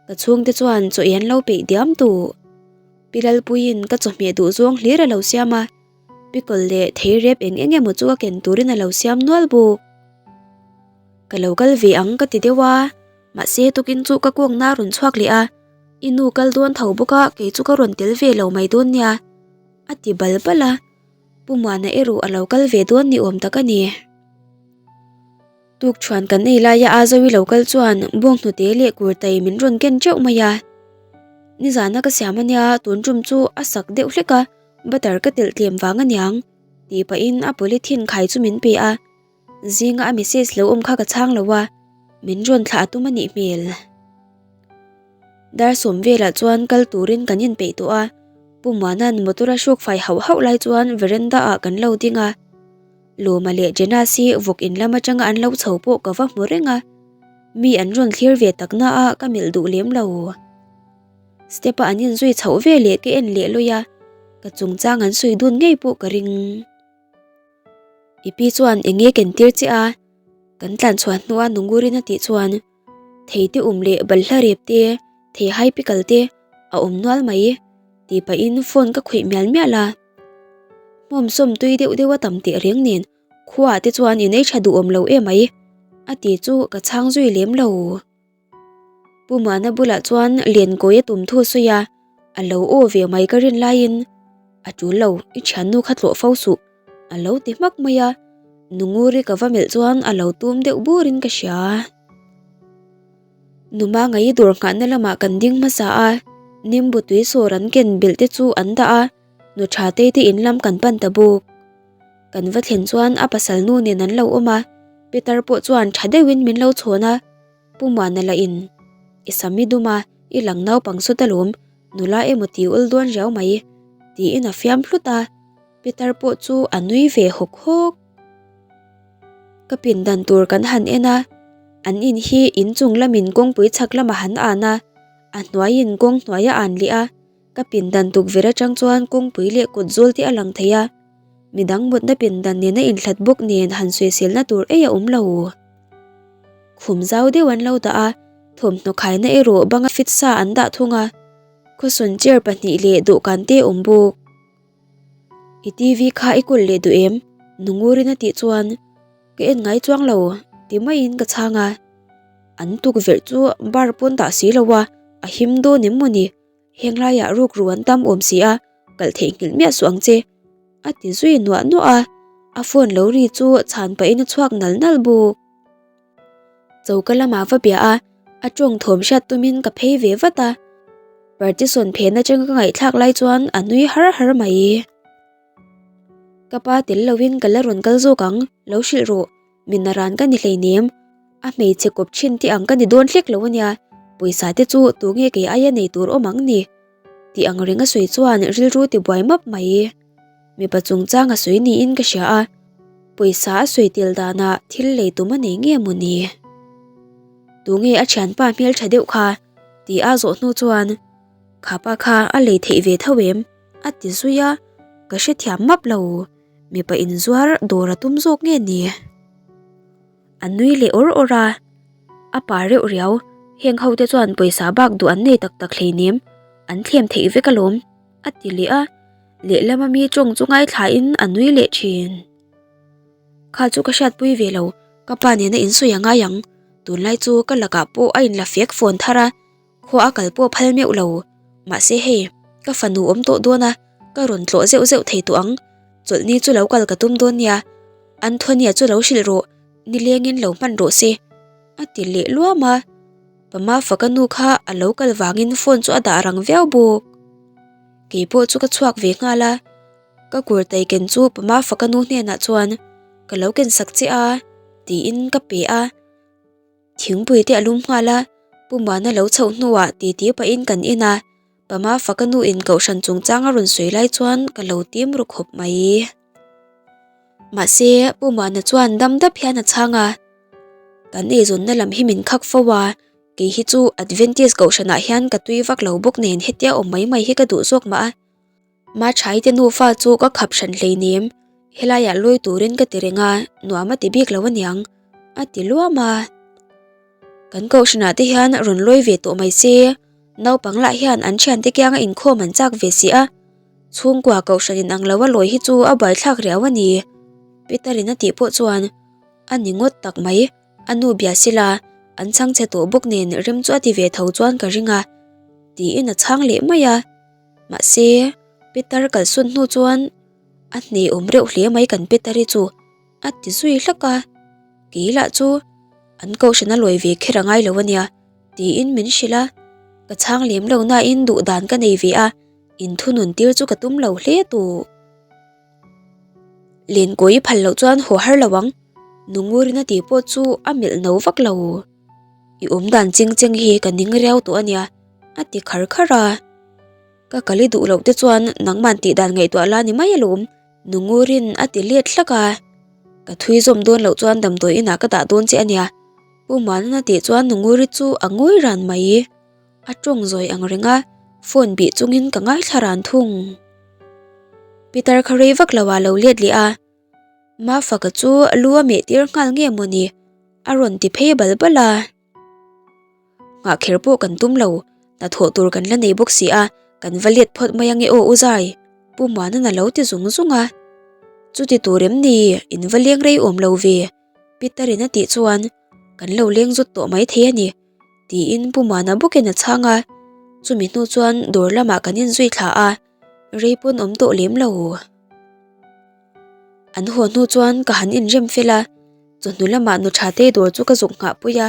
ka chhungte chuan chaw ei an lo peih diam duh. Pi Lalpuiin ka chawhmeh duh zawng hlir a lo siam a, pickle leh thei rep eng eng emaw chu ka ken turin a lo siam nual bawk. Ka lo kal ve ang ka ti deuh a, mahse tukin chu ka kawngna a rawn chhuak leh a, i nu kal dawn tho bawk a kei chu ka rawn tel ve lo mai dawn nia, a ti bal bal a. Pu Muana erawh a lo kal ve dawn ni awm tak a ni. Tukṭhuan kan ei laia a Zoe lo kal chuan bawnghnute leh kurtai min rawn ken ṭeuh mai a. Nizana ka siam a nia, tun ṭum chu a sak deuh hlek a, butter ka telh tlem vang a niang, tih pahin a polythene khai chu min pe a. Zinga a message lo awm kha ka chhang lo a, min rawn thlah a tum a nih hmel. Dar sawm velah chuan kal turin kan inpeih tawh a, Pu Pu Muana'n motor a hruk fai hauh hauh lai chuan veranda ah kan lo ding a. Lawma leh Jenas hi vawk in lam atanga an lo chho pawh ka va hmu reng a. Mi an rawn thlir ve tak na a ka melh duh lem lo. Step a an inzui chhoh ve leh ka en leh lawi a, ka chungchang an sawi dun ngei pawh ka ring. I pi chuan eng nge ken tir che a? Kan tlan chhuah hnua Nungurin a tih chuan thei te um leh balhla rep te, thei hai pikal te a awm nual mai tih pahin phone ka khawih mial mial a. Hmawm sawm tui deuh deuh a tam teh reng nen khuaah te chuan in ei tha duhawm lo em mai a ti chu ka chhang zui lem lo. Pu Muana bulah chuan Lenkawi a tum thu a sawi a, a lo aw ve mai ka rin laiin a tul lo i thiannu kha tlawh fo suh a lo ti hmak mai a, Nunguri ka va melh chuan a lo tum deuh burin ka hria. Numa ngai dawr nghahna lamah kan ding hmasa a, nimbu tui sawr an ken belh te chu an dah a, nu tha tei te in lam kan pan ta bawk. Kan va thlen chuan a pasal nu nen an lo awm a, Peter pawh chuan tha deuhin min lo chhawn a, Pu Muana lah in i sam i dum a, i lang naupang sawt alawm, nula emaw ti ul dawn riau mai tiin a fiam hlut a, Peter pawh chu a nui ve hawk hawk. Ka pindan tur kan han en a, an in hi inchung lamin kawngpui chhak lamah han an a, a hnuaiin kawng hnuai a an leh a, Ka pindan tukverh atang chuan kawngpui leh kawt zawl te a lang thei a, midang mutna pindan nena inhlat bawk nen han sawiselna tur ei a awm lo. Khum zau deuh an lo dah a, thawmhnaw khaina erawh banga fit sa an dah thung a, khawsawn chair pahnih leh dawhkan te a awm bawk. I TV kha i kawl leh duh em? Nungurin a tih chuan ka en ngai chuang lo ti maiin ka chhang a, an tukverh chu bar pawn dah si lo a, a him dawn em maw ni? Heng laiah rukru an tam awm si a, kalh theihnghilh miah suh ang che, a ti zui nuah nuah a, a phone lo ri chu chhan pahin a chhuak nal nal bawk. Choka lamah va bia a, a tawng thawm hriat tumin ka phei ve vat a, partition phen atanga ka ngaihthlak lai chuan a nui har har mai. Ka pa tel lovin ka la rawn kal zawk ang, lo hrilh rawh. Min a ran ka ni hleinem, a hmeichhe kawp thin te ang ka ni dawn hlek lo ania, pawisa te chu tunge kei aia nei tur awm ang ni? Tih ang reng a sawi chuan rilru ti buai map mai. Mipa chungchang a sawi niin ka hria a, pawisa a sawi tel danah thil lei tum a nei nge maw ni? Tunge a thianpa hmeltha deuh kha? Tih a zawh hnu chuan, Khapa kha a lei theih ve tho em? A ti zui a, ka hrethiam map lo. Mipa inzuar dawr a tum zawk nge ni? A nui leh awr awr a, a pa reuh riau, heng ho te chuan pawisa bak duh an nei tak tak hleinem, an thlem theih vek alawm, a ti leh a, lehlam ami tawng chu ngaithlain a nui leh thin. Kha chu ka hriatpui ve lo, ka pa nena insawi a ngai ang, tunlai chu ka lakah pawh a inla fek fawn thar a, Khua a kal pawh phal meuh lo. Mahse hei, ka fanu awm tawh dawn a, ka rawn tlawh zeuh zeuh thei tawh ang. Chawlhni chu lo kal ka tum dawn nia. Anthony-a chu lo hrilh rawh, nilengin lo hman rawh se, a ti leh luam a. Pama faka nu kha a lo kal vangin phone chu a dah rang viau bawk. Kei pawh chu ka chhuak ve nghal a, ka kurtai ken chu Pama faka nu hnenah chuan ka lo ken sak che a, tiin ka pe a. Thingpui te a lum nghal a, Pu Muana lo chhoh hnuah titi pahin kan en a, Pama faka nu in kohhran chungchang a rawn sawi lai chuan ka lo tim ru khawp mai. Mahse, Pu Muana chuan dam dap hian a chhang a, Kan eizawnna lam hi min khak fo a, kei hi chu Adventist kohhranah hian ka tui vak lo bawk nen hetia awm mai mai hi ka duh zawk mah a. Machhai te nufa chu ka khap hran hleinem, helaiah lawi turin ka ti reng a, nuam a ti bik lo aniang, a ti luam a. Kan kohhranah te hian rawn lawi ve tawh mai se, naupang lah hian an thiante kianga inkhawm an chak ve si a, chhungkua kohhran inang lo a lawi hi chu a buaithlak riau a ni, Peter-in a tih pawh chuan a ni ngawt tak mai. A nu bia sila, an chhang chhe tawh bawk nen rem chu a ti ve tho chuan ka ring a, tiin a chhang leh mai a. Mahse, Peter kalsawn hnu chuan a hne awm reuh hle mai kan Peter-i chu a ti zui hlak a. Kei lah chu an kohhran a lawi ve kher a ngai lo a nia tiin min hrilh a. Ka chhang lem lo nain duh dan ka nei ve a, inthunun tir chu ka tum lo hle tawh. Lenkawi i phal loh chuan haw har lo ang, Nungurin a tih pawh chu a melh no vak lo. I awm dan cheng cheng hi ka ning riau tawh a nia, a ti khar khar a. Ka kal i duh loh te chuan nangman tih dan ngaihtuah la ni mai alawm, Nungurin a ti let hlak a. Ka thui zawm dawn loh chuan damdawi inah ka dah dawn che a nia. Pu Muanan a tih chuan Nunguri chu a ngawi ran mai. A tawng zawi ang reng a, phone bih chungin ka ngaithla ran thung. Peter kha rei vak lo ah lo let leh a, Mafaka chu lu a meh tir nghal nge mawni a rawn ti phei bal bal a. Nghah kher pawh kan tum lo, hnathawh tur kan la nei bawk si a, kan va let phawt mai ange aw U Zai, Pu Muanan a lo ti zung zung a. Chuti tur em ni, in va leng rei awm lo ve, Peter-in a tih chuan kan lo leng zut tawh mai thei a ni, tiin Pu Muana bawkin a chhang a. Chumi hnu chuan dawr lamah kan inzui thla a, rei pawn awm tawh lem lo. An haw hnu chuan ka han inrem fel a, chawhnu lamah nu tha te dawr chu ka zuk nghah pui a,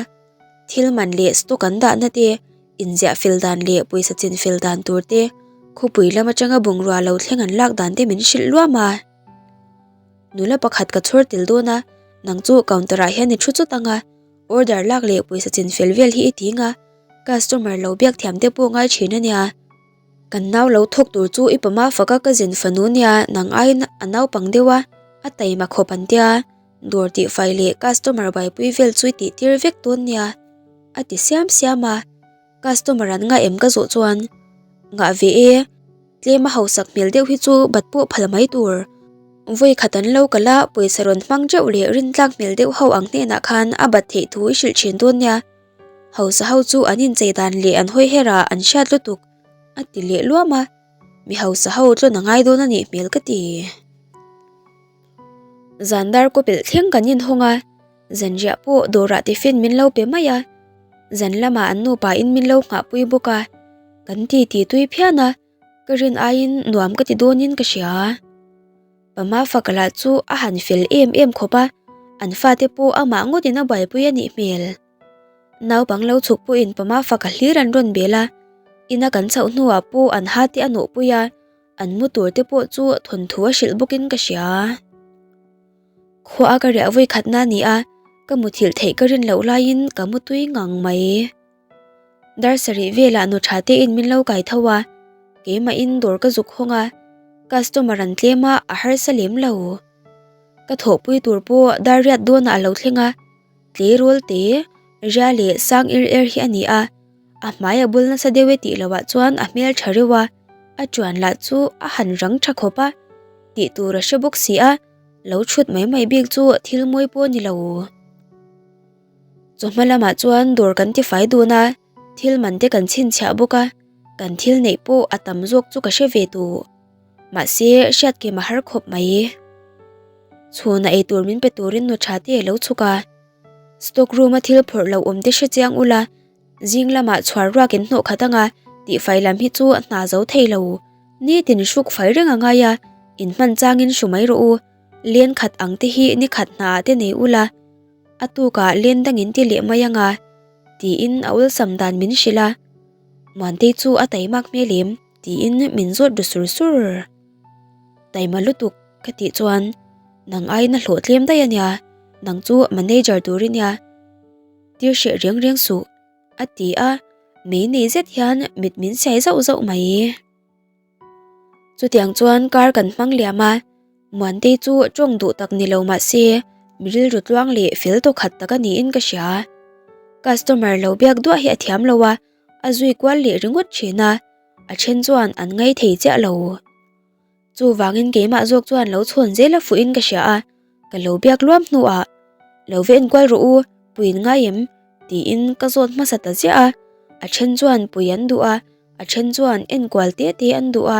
thil man leh stock an dahna te, inziah fel dan leh pawisa chin fel dan tur te, khawpui lam atanga bungrua lo thleng an lak dan te min hrilh luam a. Nula pakhat ka chhawr tel dawn a, nang chu counter ah hian i thu chawt ang a, order lak leh pawisa chin fel vel hi i ti ang a, customer lo biak thiam te pawh ngai thin a nia. Kan nau lo thawk tur chu i pama faka ka zin fanu nia nang aiin a naupang deuh a, a taima khawp an tia, dawr tihfai leh customer buaipui vel chu i tih tir vek dawn nia a ti siam siam a, customer an ngah em ka zawh chuan ngah ve e, tlem a hausak hmel deuh hi chu bat pawh phal mai tur, vawi khat an lo kal a pawisa rawn hmang teuh leh rintlak hmel deuh ho ang hnenah khan a bat theih thu i hrilh thin dawn nia. Hausa ho chu an inchei dan leh an hawi her a an hriat lutuk a ti leh luam a, mi hausa ho tlawn a ngai dawn a nih hmel ka ti. Zan dar kaw pelh thleng kan inhawng a, zanriah pawh dawrah tiffin min lo pe mai a, zan lamah an nupa in min lo nghahpui bawk a, kan ti ti tui phian a, ka rin aiin nuam ka ti dawnin ka hria. Pama faka lah chu a han fel em em khawp a, an fate pawh amah ngawtin a buaipui a nih hmel. Naupang lo chhuk pawhin Pama faka hlir an rawn bel a, ina kan chhoh hnuah pawh an ha te a nawhpui a, an mu tur te pawh chu thawnthu a hrilh bawkin ka hria. Khua a ka riah vawi khatna a ni a, ka muthilh theih ka rin loh laiin ka mu tui ngang mai. Dar sarih velah nu tha tein min lo kai tho a, keimahin dawr ka zuk hawng a, customer an tlem a, a harsa lem lo. Ka thawhpui tur pawh dar riat dawnah a lo thleng a, tleirawl te, ria leh sang er er hi a ni a, a hmai a bul nasa deuh e tih lohah chuan a hmel tha reuh a, a tuan lah chu a han rang tha khawp a, tih tur a hre bawk si a, lo thut mai mai bik chu thil mawi pawh a ni lo. Chawhma lamah chuan dawr kan ti fai dun a, thil man te kan chhinchhiah bawk a, kan thil neih pawh a tam zawk chu ka hre ve tawh. Mahse, hriat kem a har khawp mai. Chhuna ei tur min pe turin nu tha te a lo chhuk a, stock room a thil phawrh lo awm te hre chiang ula, zing lamah chhuar ruak in hnawh khat anga tihfai lam hi chu hna zo thei lo. Nitin hruk fai reng a ngai a, in hman changin hru mai rawh u, len khat ang te hi ni khat hna ah te nei ula. A tukah len dangin ti leh mai anga tiin a awlsam dan min hrilh a, Muantei chu a taimak hmel em tiin min zawt ru sur sur. Taima lutuk ka tih chuan nang aiin a hlawh tlem daih ania, nang chu manager tur i nia, tir hreh reng reng suh a ti a, mei nei zet hian mit min siai zauh zauh mai. Chutiang chuan kar kan hmang liam a, Muantei chu tawng duh tak ni lo mah se mi rilru tluang leh fel tawkhat tak a niin ka hria. Customer lo biak duah hi a thiam lo a, a zui kual leh ringawt thin a, a then chuan an ngai thei chiah lo. Chuvangin keimah zawk chuan lo chhawn zel a fuhin ka hria a, ka lo biak luam hnuah, Lo va enkual rawh u, puiin ngai em? tiin ka zawt hmasa ta ziah a, a then chuan pui an duh a, A then chuan enkual te te an duh a,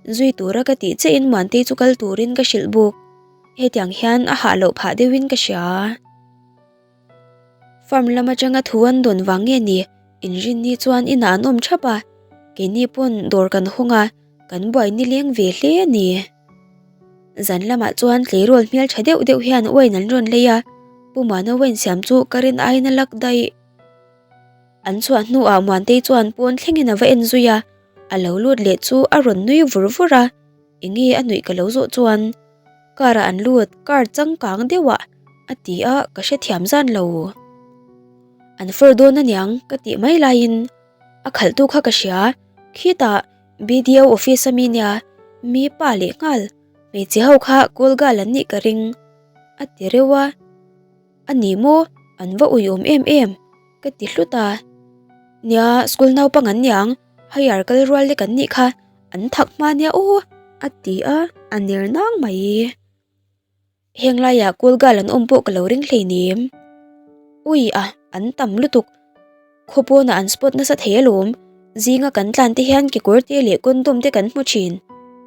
zui tura ka tih chiahin Muantei chu kal turin ka hrilh bawk. Hetiang hian a hah loh phah deuhin ka hria. Farm lam atanga thu an dawn vang nge ni, inrinni chuan inah an awm thap a, keini pawn dawr kan hawng a, kan buai nileng ve hle a ni. Zan lamah chuan tleirawl hmel tha deuh deuh hian wine an rawn lei a, Pu Muana wine siam chu ka rin aiin a lak daih. An chhuah hnuah Muantei chuan pawn thlengin a va en zui a, a lo lut leh chu a rawn nui vur vur a, enge a nuih ka lo zawh chuan car ah an lut, car changkang deuh ah a ti a, ka hrethiam zan lo. An fur dawn aniang ka tih mai laiin a khalhtu kha ka hria, khitah. BDO office a mi nia, mi pa leh nghal, hmeichhe ho kha call girl an nih ka ring, a ti reuh a. A ni maw? An va uiawm em em, ka ti hlut a. Nia, school naupang an niang, higher kal rual lek an nih kha, an thak hma nia aw, a ti a, a ner nang mai. Heng laiah call girl an awm pawh ka lo ring hleinem. Ui a, an tam lutuk. Khaw pawnah an spot nasa thei alawm, zinga kan tlan te hian kekawr te leh condom te kan hmu thin,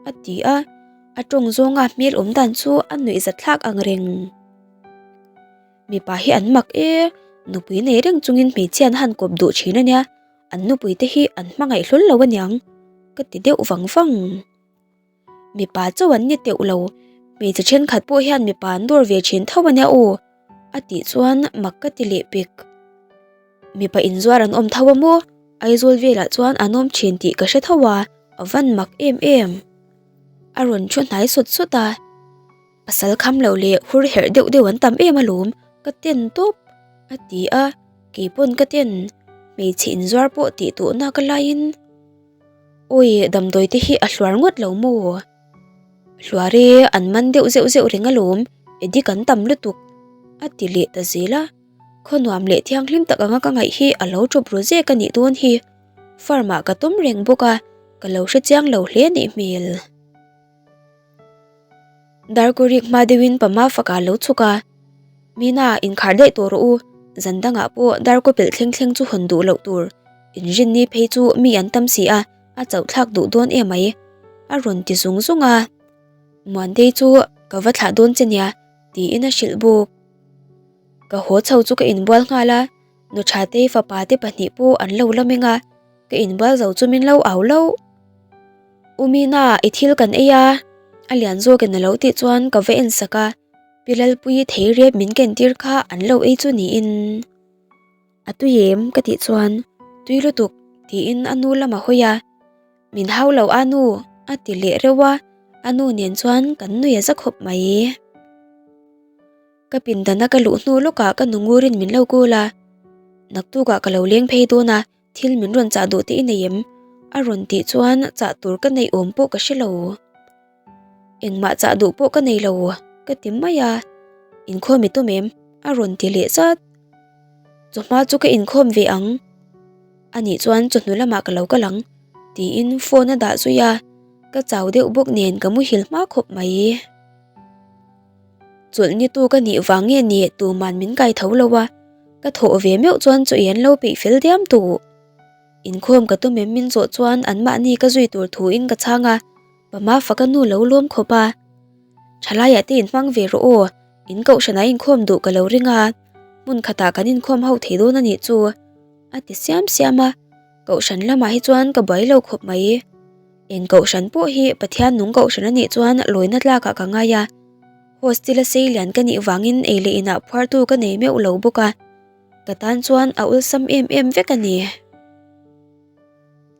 a ti a, a tawng zawnga hmel awm dan chu a nuih zat thlak ang reng. Mipa hi an mak e, nupui nei reng chungin hmeichhia an han kawp duh thin a nia, an nupui te hi an hmangaih hlawl lo aniang, ka ti deuh vang vang. Mipa chauh an ni teuh lo, hmeichhe thenkhat pawh hian mipa an dawr ve thin tho ania aw, a tih chuan mak ka ti leh pek. Mipa inzuar an awm tho a maw? Aizawl velah chuan an awm thin tih ka hre tho a, a van mak em em. A rawn thu hnai sawt sawt a, pasal kham lo leh hur herh deuh deuh an tam em alawm, ka ten tawp, a ti a, keipawn ka ten, hmeichhe inzuar pawh tih tawhna ka laiin. Awi, damdawi te hi a hluar ngawt lo maw? Hluar e, an man deuh zeuh zeuh reng alawm, Eddie kan tam lutuk, a ti leh ta zel a. Khaw nuam leh thianghlim tak anga ka ngaih hi a lo ṭawp ru zek a nih dawn hi. Farm ah ka tawm reng bawk a, ka lo hre chiang lo hle nih hmel. Darkawrik hma deuhin Pama faka lo chhuk a, Mina, inkhar daih tawh rawh u, zan dangah pawh Darkaw pelh thleng thleng chu hawn duh loh tur, inrinni phei chu mi an tam si a, a chauh thlak duh dawn em mai, a rawn ti zung zung a. Muantei chu ka va thlah dawn che nia, tiin a hrilh bawk. Ka haw chho chu ka inbual nghal a, Nuṭhatei fapa te pahnih pawh an lo la meng a, ka inbual zo chu min lo au loh. U Mina, i thil kan ei a, a lian zawkin a lo tih chuan ka va en sak a, Pi Lalpuii thei rep min ken tir kha an lo ei chu niin. A tui em? ka tih chuan, Tui lutuk, tiin a nu lam a hawi a, Min hau lo a nu, a ti leh reuh a, a nu nen chuan kan nui a za khawp mai. Ka pindana ka luh hnu lawkah ka nu ngurin min lo kul a, Naktukah ka lo leng phei dawn a, Thil min rawn chah duh te i nei em? A rawn tih chuan chah tur ka neih awm pawh ka hre lo. Engmah chah duh pawh ka nei lo ka ti mai a, Inkhawm i tum em? A rawn ti leh zat. Chawhma chu ka inkhawm ve ang. Anih chuan chawhnu lamah ka lo kal ang tiin phone a dah zui a, ka chau deuh bawk nen ka muhil hma khawp mai. Chawlh ni tu ka nih vang nge ni tuman min kai tho lo a, ka thawh ve meuh chuan chaw i an lo peih fel diam tuh. Inkhawm ka tum em min zawh chuan anmahni ka zui tur thu in ka chhang a, Pama faka nu lo lawm khawp a. Thalaiah te inhmang ve rawh aw, in kohhranah inkhawm duh ka lo ring a, hmun khatah kan inkhawm ho thei dawn a nih chu, a ti siam siam a, kohhran lamah hi chuan ka buai lo khawp mai. Eng kohhran pawh hi Pathian nung kohhran a nih chuan lawina tlakah ka ngai a, hostel a sei lian ka nih vangin ei leh inah phuartu ka nei meuh lo bawk a, ka tan chuan a awlsam em em vek a ni.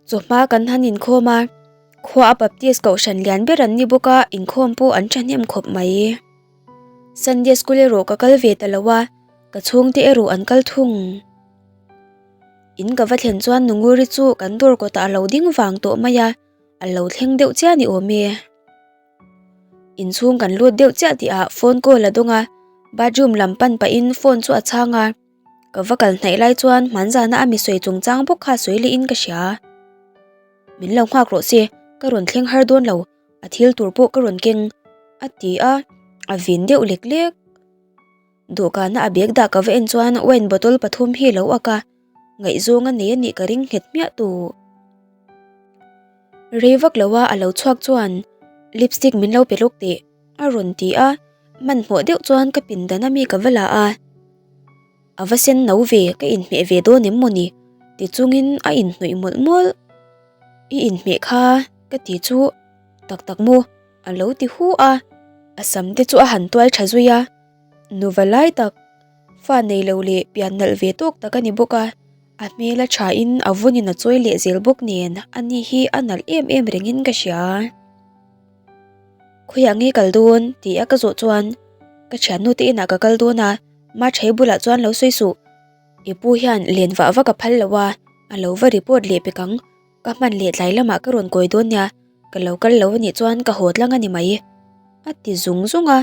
Chawhma kan han inkhawm a, khua a Baptist kohhran lian ber an ni bawk a, inkhawm pawh an thahnem khawp mai. Sunday school erawh ka kal ve ta lo a, ka chhungte erawh an kal thung. In ka va thlen chuan Nunguri chu kan dawr kawtah a lo ding vang tawh mai a, a lo thleng deuh chiah ni awm e. Inchhung kan lut deuh chiah tihah phone call a dawng a, bathroom lam pan pahin phone chu a chhang a, ka va kal hnaih lai chuan hmanzana a mi sawi chungchang bawk kha sawi leh in ka hria. Min lo nghak rawh se, ka rawn thleng har dawn lo, a thil tur pawh ka rawn keng, a ti a, a vin deuh lek lek. Dawhkana a bag dah ka va en chuan wine bottle pathum hi a lo ak a, ngaihzawng a nei a nih ka ring nghet hmiah tawh. Rei vak lo a a lo chhuak chuan lipstick min lo pe lawk teh a rawn ti a, hmanhmawh deuh chuan ka pindan a mi ka va la a, a va sen no ve ka inhmeh ve dawn em mawni ti chungin a inhnawih mawlh mawlh. I inhmeh kha ka ti chu tak tak maw? A lo ti hu a, a sam te chu a han tuai tha zui a, nuva lai tak, fa nei lo leh pian nalh ve tawk tak a ni bawk a, a hmel a tha in a vun in a chawi leh zel bawk nen a ni hi a nalh em em reng in ka hria. Khawiah nge kal dawn? Tih a ka zawh chuan ka thiannu te inah ka kal dawn a, Mathei bulah chuan lo sawi suh, i pu hian len vah vak a phal lo a, a lo va report leh pek ang. Ka hman leh tlai lamah ka rawn kawi dawn nia, ka lo kal lo anih chuan ka haw tlang a ni mai. A ti zung zung a,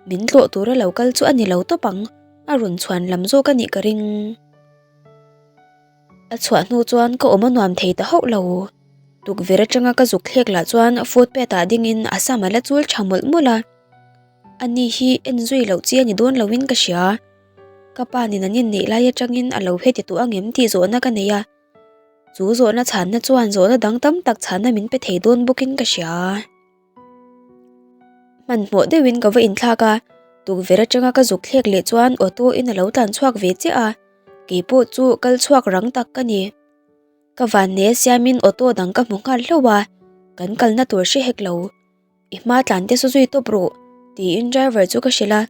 min tlawh tura lo kal chu a ni lo tawp ang, a rawn chhuan lam zawk a nih ka ring. A chhuah hnu chuan ka awm a nuam thei ta hauh lo. Tukverh atanga ka zuk thlek lah chuan footpath ah dingin a sam a la chul tha mawlh mawlh a. Ani hi en zui loh chi a ni dawn loin ka hria. Ka pa nen an inneih lai atangin a lo heti tawh angem tih zawhna ka nei a. Chu zawhna chhanna chuan zawhna dang tam tak chhanna min pe thei dawn bawkin ka hria. Hmanhmawh deuhin ka va inthlak a, tukverh atanga ka zuk thlek leh chuan auto in a lo tlan chhuak ve chiah a, keipawh chu kal chhuak rang tak ka ni. Ka vanne siamin auto dang ka hmu nghal hlauh a, kan kalna tur hre hek lo. I hma tlan te saw zui tawp rawh tiin driver chu ka hrilh a,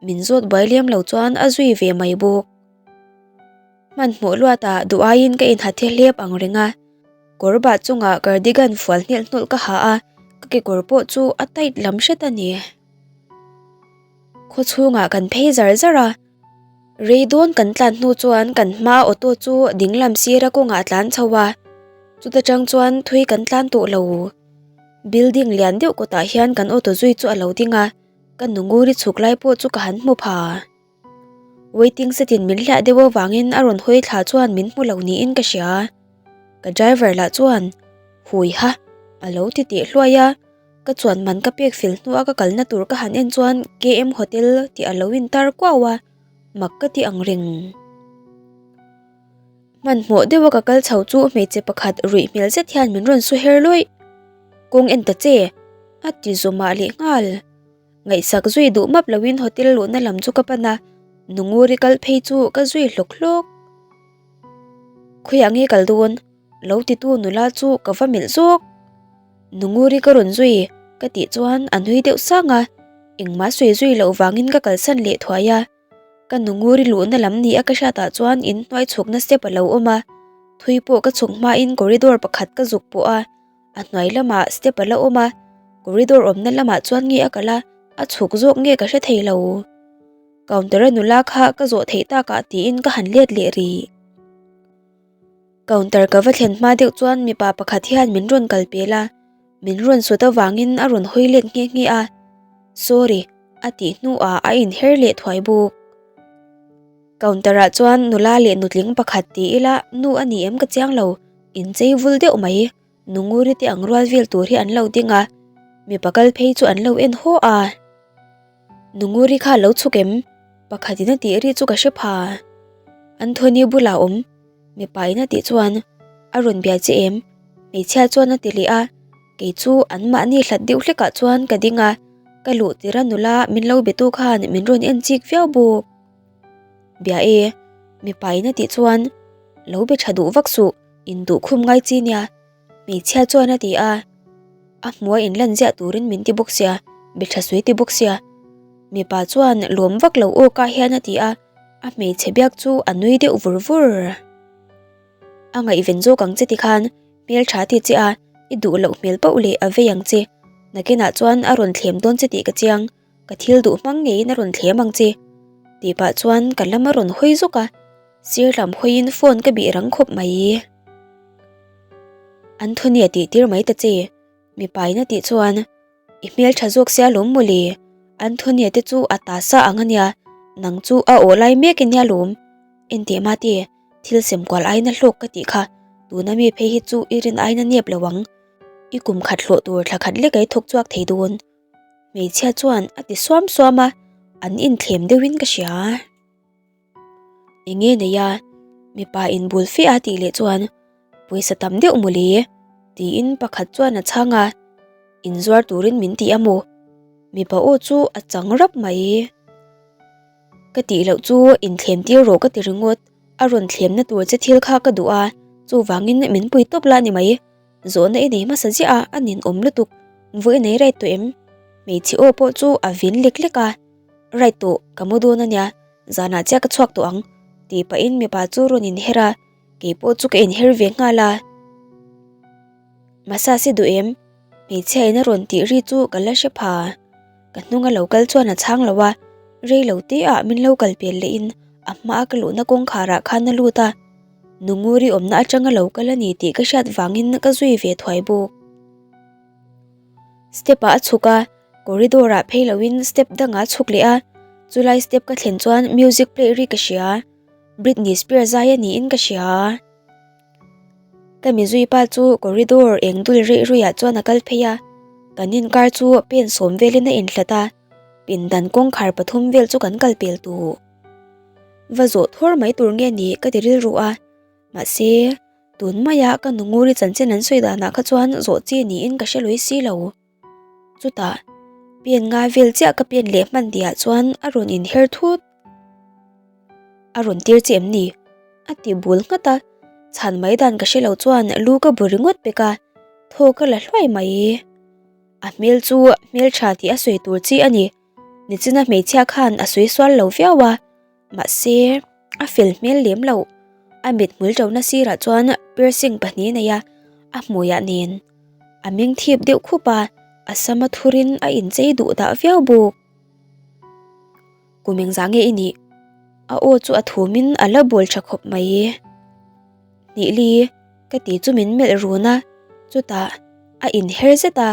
min zawt buai lem lo chuan a zui ve mai bawk. Hmanhmawh luatah duh aiin ka inha the hlep ang reng a, kawr bah chungah cardigan fual hnelh hnawlh ka ha a, ka kekawr pawh chu a tight lam hret a ni. Khaw chhungah kan phei zar zar a, rei dawn kan tlan hnu chuan kan hmaa auto chu dinglam sira kawngah a tlan chho a, chuta tang chuan thui kan tlan tawh lo. Building lian deuh kawtah hian kan auto zui chu a lo ding a, ka nunguri chhuk lai pawh chu ka han hmu pha. Waiting set in min hliah deuh avangin a rawn hawi thla chuan min hmu lo niin ka hria. Ka driver lah chuan Hui ha! a lo ti teh hluai a, ka chuan man ka pek fel hnua ka kalna tur ka han en chuan KM Hotel tih a lo intar kuau a, mak ka ti ang reng. Hmanhmawh deuha ka kal chho chu hmeichhe pakhat ruih hmel zet hian min rawn su her luih. Kawng en ta che! a ti zawmah leh nghal. Ngaihsak zui duh map loin hotel luhna lam chu ka pan a, Nunguri kal phei chu ka zui hlawk hlawk. Khawiah nge kal dawn? Lo titu nula chu ka va melh zawk. Nunguri ka rawn zui ka tih chuan a nui deuh sang a, engmah sawi zui loh vangin ka kalsan leh thuai a. Ka nunguri luhna lam ni a ka hriatah chuan in hnuai chhukna step a lo awm a, thui pawh ka chhuk hmain corridor pakhat ka zuk pawh a, a hnuai lamah step a la awm a, corridor awmna lamah chuan nge a kal a, a chhuk zawk nge ka hre thei lo. Counter a nula kha ka zawh theih takah tiin ka han let leh rih. Counter ka va thlen hma deuh chuan mipa pakhat hian min rawn kal pel a, min rawn sut avangin a rawn hawi let nghe nghe a, Sorry a tih hnuah a inher leh thuai bawk. Counter ah chuan nula leh nutling pakhat ti ila nu a ni em ka chiang lo, inchei vul deuh mai, Nunguri te ang rual vel tur hi an lo ding a, mipa kal phei chu an lo en haw a. Nunguri kha lo chhuk em? Pakhatin a tih ri chu ka hre pha. Anthony bulah awm, mipa in a tih chuan a rawn bia che em? Hmeichhia chuan a ti leh a, kei chu an mahni hlat deuh hlekah chuan ka ding a, ka luh tir a nula min lo be tu khan min rawn en chik viau bawk. Bia e, mipa in a tih chuan lo be tha duh vak suh, induh khum ngai chi nia. Hmeichhia chuan a ti a, a hmua in lan ziah turin min ti bawk sia, be tha sui ti bawk sia. Mipa chuan lawm vak lo aw ka hian a ti a, a hmeichhe biak chu a nui deuh vur vur. A ngaihven zawk ang che tikhan hmeltha ti che a, i duh loh hmel pauh leh a vei ang che. Nakinah chuan a rawn thlem dawn che tih ka chiang, ka thil duh hmang ngeiin a rawn thlem ang che. Tih pah chuan ka lam a rawn hawi zawk a. Sir lam hawiin phone ka bih rang khawp mai. Anthony a tih tir mai ta che, mipa in a tih chuan i hmel tha zawk sia lawm mawle, Anthony a te chu a ta sa ang ania, nang chu a awh lai mek ania lawm. Enteh mate, thil sem kual aina hlawk ka tih kha, tuna mi phei hi chu i rin aina nep lo ang, i kum khat hlawh tur thla khat lek ei thawk chhuak thei dawn. Hmeichhia chuan a ti suam suam a, an inthlem deuhin ka hria. Enge nei a, mipa in bul fe a tih leh chuan pawisa tam deuh mawle tiin pakhat chuan a chhang a, inzuar turin min ti a maw? Mipa aw chu a chang rap mai. Ka tih loh chu inthlem tir rawh ka ti ringawt, a rawn thlemna tur che thil kha ka duh a, chuvangin min pui tawp la ni mai. Zawhna i nei hmasa ziah a, a ninawm lutuk. Vawi nei right tawh em? Hmeichhe aw pawh chu a vin lek lek a. Right tawh, ka mu dawn a nia, zanah chiah ka chhuak tawh ang, tih pahin mipa chu rawn inher a, kei pawh chu ka inher ve nghal a. Massage i duh em? Hmeichhia in a rawn tih ri chu ka la hre pha. Ka hnunga lo kal chuan a chhang lo a, rei lo te ah min lo kal pel leh in a hmaa ka luhna kawngkhar ah khan a lut a. Nunguri awmna atanga lo kal a ni tih ka hriat vangin ka zui ve thuai bawk. Step ah a chhuk a, corridor ah phei loin step dangah a chhuk leh a, chulai step ka thlen chuan music play ri ka hria, Britney Spears zai a niin ka hria. Ka mizui pa chu corridor eng dul reih ruih ah chuan a kal phei a, kan inkar chu pen sawm velin a inhlat a, pindan kawngkhar pathum vel chu kan kal pel tawh. Va zawh thawr mai tur nge ni ka ti rilru a, mahse tun maia ka nunguri chanchin an sawi danah kha chuan zawh chi niin ka hre lui si lo. Chutah pen nga vel chiah ka pen leh hman tihah chuan a rawn inher thut. A rawn tir che em ni? A ti bul nghat a, chhan mai dan ka hre lo chuan lu ka bu ringawt pek a, thaw ka la hluai mai. A hmel chu hmeltha tih a sawi tur chi a ni. Nichina hmeichhia khan a sawi sual lo viau a, mahse a fel hmel lem loh. A mit hmul ṭona sirah chuan piercing pahnih a nei a, a hmuiah nen a meng thip deuh khup a, a sama thurin a inchei duh dah viau bawk. Kum engzah nge i nih? A aw chu a thumin a la bawl tha khawp mai. Hnihli, ka ti chu min melh run a, chutah a inher zet a,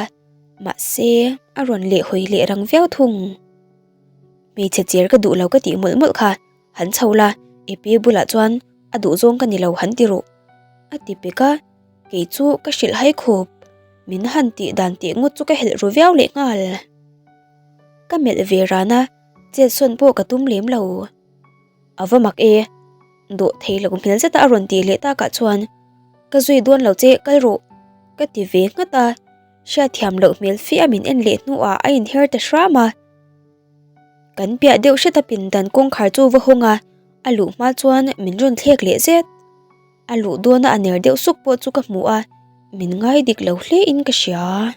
mahse a rawn lehhawi leh rang viau thung. Hmeichhe cher ka duh lo ka tih mawlh mawlh kha, han chho la, i pi bulah chuan a duh zawng ka ni lo han ti rawh, a ti pek a, kei chu ka hrilh hai khawp, min han tih dan tih ngawt chu ka helh ru viau leh nghal. Ka melh ve ran a, chet sawn pawh ka tum lem lo. A va mak e, dawh thei lo hmel zeta a rawn tih leh takah chuan ka zui dawn lo che kal rawh ka ti ve nghat a, hriatthiam loh hmel fe a min en leh hnuah a inher ta hram a. Kan piah deuh hret a pindan kawngkhar chu va hawng a, a luh hma chuan min rawn thlek leh zet. A luh dawna a ner deuh suk pawh chu ka hmu a, min ngai dik lo hle in ka hria.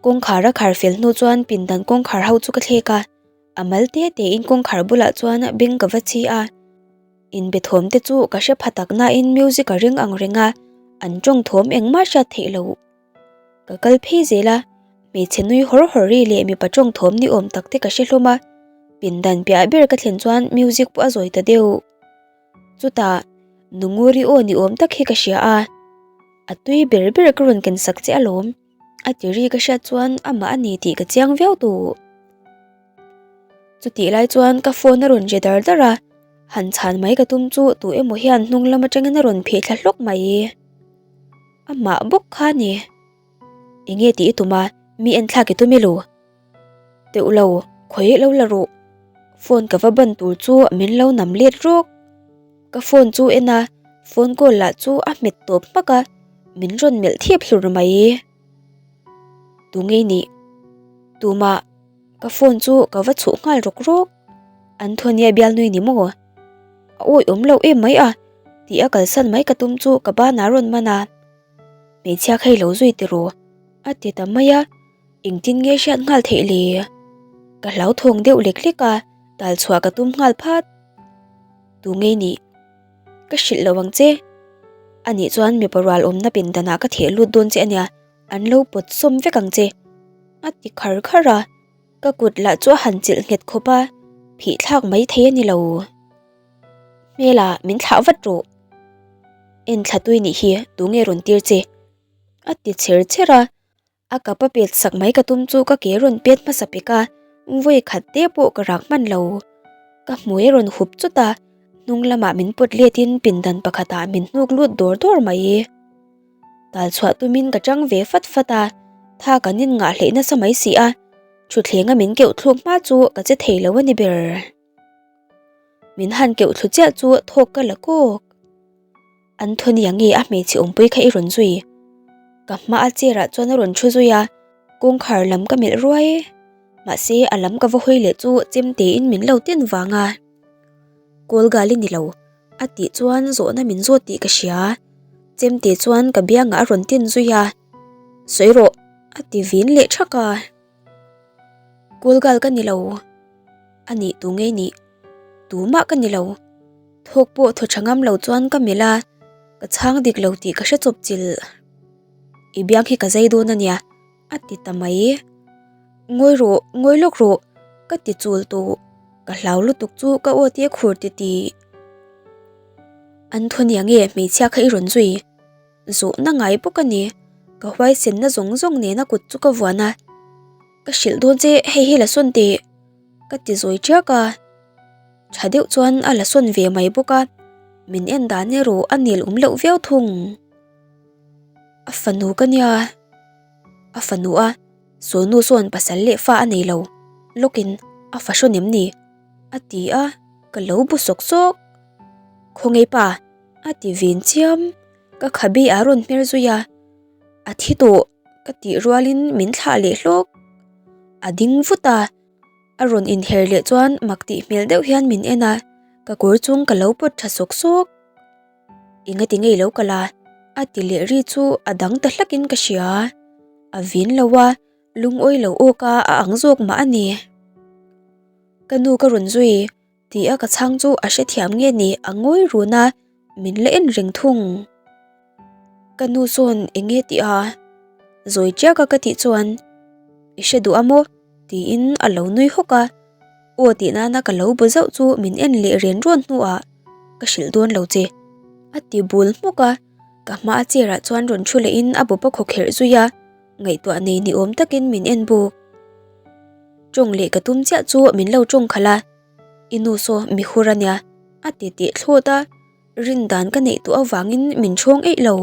Kawngkhar a khar fel hnu chuan pindan kawngkhar ho chu ka thlek a, a mal te te in kawngkhar bulah chuan beng ka va chi a. Inbe thawm te chu ka hre pha tak nain music a ring ang reng a, an tawng thawm engmah hriat theih loh. Ka kal phei zel a, hmeichhe nui hawr hawr ri leh mipa tawng thawm ni awm tak te ka hre hlawm a, pindan piah ber ka thlen chuan music pawh a zawi ta deuh. Chutah Nunguri aw ni awm tak hi ka hria a, a tui ber ber ka rawn ken sak che alawm, a ti ri ka hriat chuan amah a ni tih ka chiang viau tawh. Chutih lai chuan ka phone a rawn ri dar dar a, han chhan mai ka tum chu tu emaw hian hnung lam atangin a rawn pheh thla hlawk mai. Amah bawk kha a ni. Enge tih i tum a, mi en thlak i tum elo? Teuh lo, khawi lo la rawh. Phone ka va ban tur chu min lo nam let rawk. Ka phone chu en a, phone call lah chu a hmet tawp hmak a, min rawn melh thip hlur mai. Tu ngei nih? Tumah ka phone chu ka va chhuh nghal rawk rawk. Anthony a bialnui ni maw? A awi awm lo em mai a, tih a kalsan mai ka tum chu ka banah rawn man a. Hmeichhia kha i lo zui tiraw? A ti ta mai a. Engtin nge hriat nghal theih le? Ka hlauthawng deuh lek lek a, tal chhuah ka tum nghal phat. Tu ngei nih? Ka hrilh lo ang che. Anih chuan mipa rual awmna pindanah ka theh lut dawn che ania, an lo pawt sawm vek ang che. A ti khar khar a, ka kut lah chu a han chilh nghet khawp a, phih thlak mai thei a ni lo. Hmela min thlah vat rawh. En thla tui nih hi, tu nge rawn tir che? A ti chher chher a. A kap a pet sak mai ka tum chu ka ke rawn pet hmasa pek a, vawi khat te pawh ka rak hman lo. Ka hmui a rawn hup chawt a, hnung lamah min pawt let in pindan pakhatah min hnuk lut dawr dawr mai. Tal chhuah tumin ka tang ve fat fat a, tha kan in ngah hleih nasa mai si a, thutthleng a min keuh thluk hma chu ka che thei lo a ni ber. Min han keuh thlu chiah chu thawk ka la kawk. Anthony a nge a hmeichhe awmpui kha i rawn zui? Ka hma a chair ah chuan a rawn thu zui a, kawngkhar lam ka melh ruai. Mahse a lam ka va hawi leh chu chemte in min lo tin vang a. Call gal i ni lo, a tih chuan zawhna min zawt tih ka hria. Chemte chuan ka biangah a rawn tin zui a, Sawi rawh, a ti vin leh thak a. Call gal ka ni lo, a nih tu ngei nih? Tumah ka ni lo. Thawk pawh thaw tha ngam lo chuan ka melh a, ka chhang dik lo tih ka hre chawp chilh. I biang hi ka zai dawn a nia, a ti ta mai. Ngawi rawh, ngawi lawk rawh, ka ti chul tawh. Ka hlau lutuk chu ka aw te khur ti tih. Anthony a nge hmeichhia kha i rawn zui? Zawhna ngai bawk a ni. Ka huaisenna zawng zawng nena kut chu ka vuan a. Ka hrilh dawn che hei hi la sawn teh ka ti zawi ṭiak a. Tha deuh chuan a la sawn ve mai bawk a, min en dan erawh a nel awm loh viau thung. A fanu ka nia, a fanu a sawnu sawn pasal leh fa a nei lo, lawkin a fa hrawn em ni? A ti a, ka lo bu sawk sawk. Khawngaih pa, a ti vin chiam, ka khabi a rawn hmer zui a, a thi tawh ka tih rualin min thlah leh hlawk. A ding vut a. A rawn inher leh chuan mak tih hmel deuh hian min en a, ka kawr chung ka lo pawt tha sawk sawk. Engati ngei lo kal a? a ti leh ri chu a dang ta hlakin ka hria. A vin lo a, lungawi lo awk a a ang zawk mah a ni. Ka nu ka rawn zui Ti a ka chhang chu a hrethiam nge ni a ngawi run a, min la en reng thung. Ka nu sawn eng nge tih a? Zawi chiak a ka tih chuan I hre duh a maw? tiin a lo nui hawk a, aw tih nana ka lo bu zauh chu min en leh ren rawn hnuah ka hrilh dawn lo che a ti bul hmuk a, ka hma a chair ah chuan rawn thu lehin a bawp a khawkherh zui a. Ngaihtuah nei ni awm takin min en buk. Tawng leh ka tum chiah chu min lo tawng khalh a, I nu saw mi hur a nia, a ti teh thlawt a, rin dan ka neih tawh avangin min ṭhawng eih lo.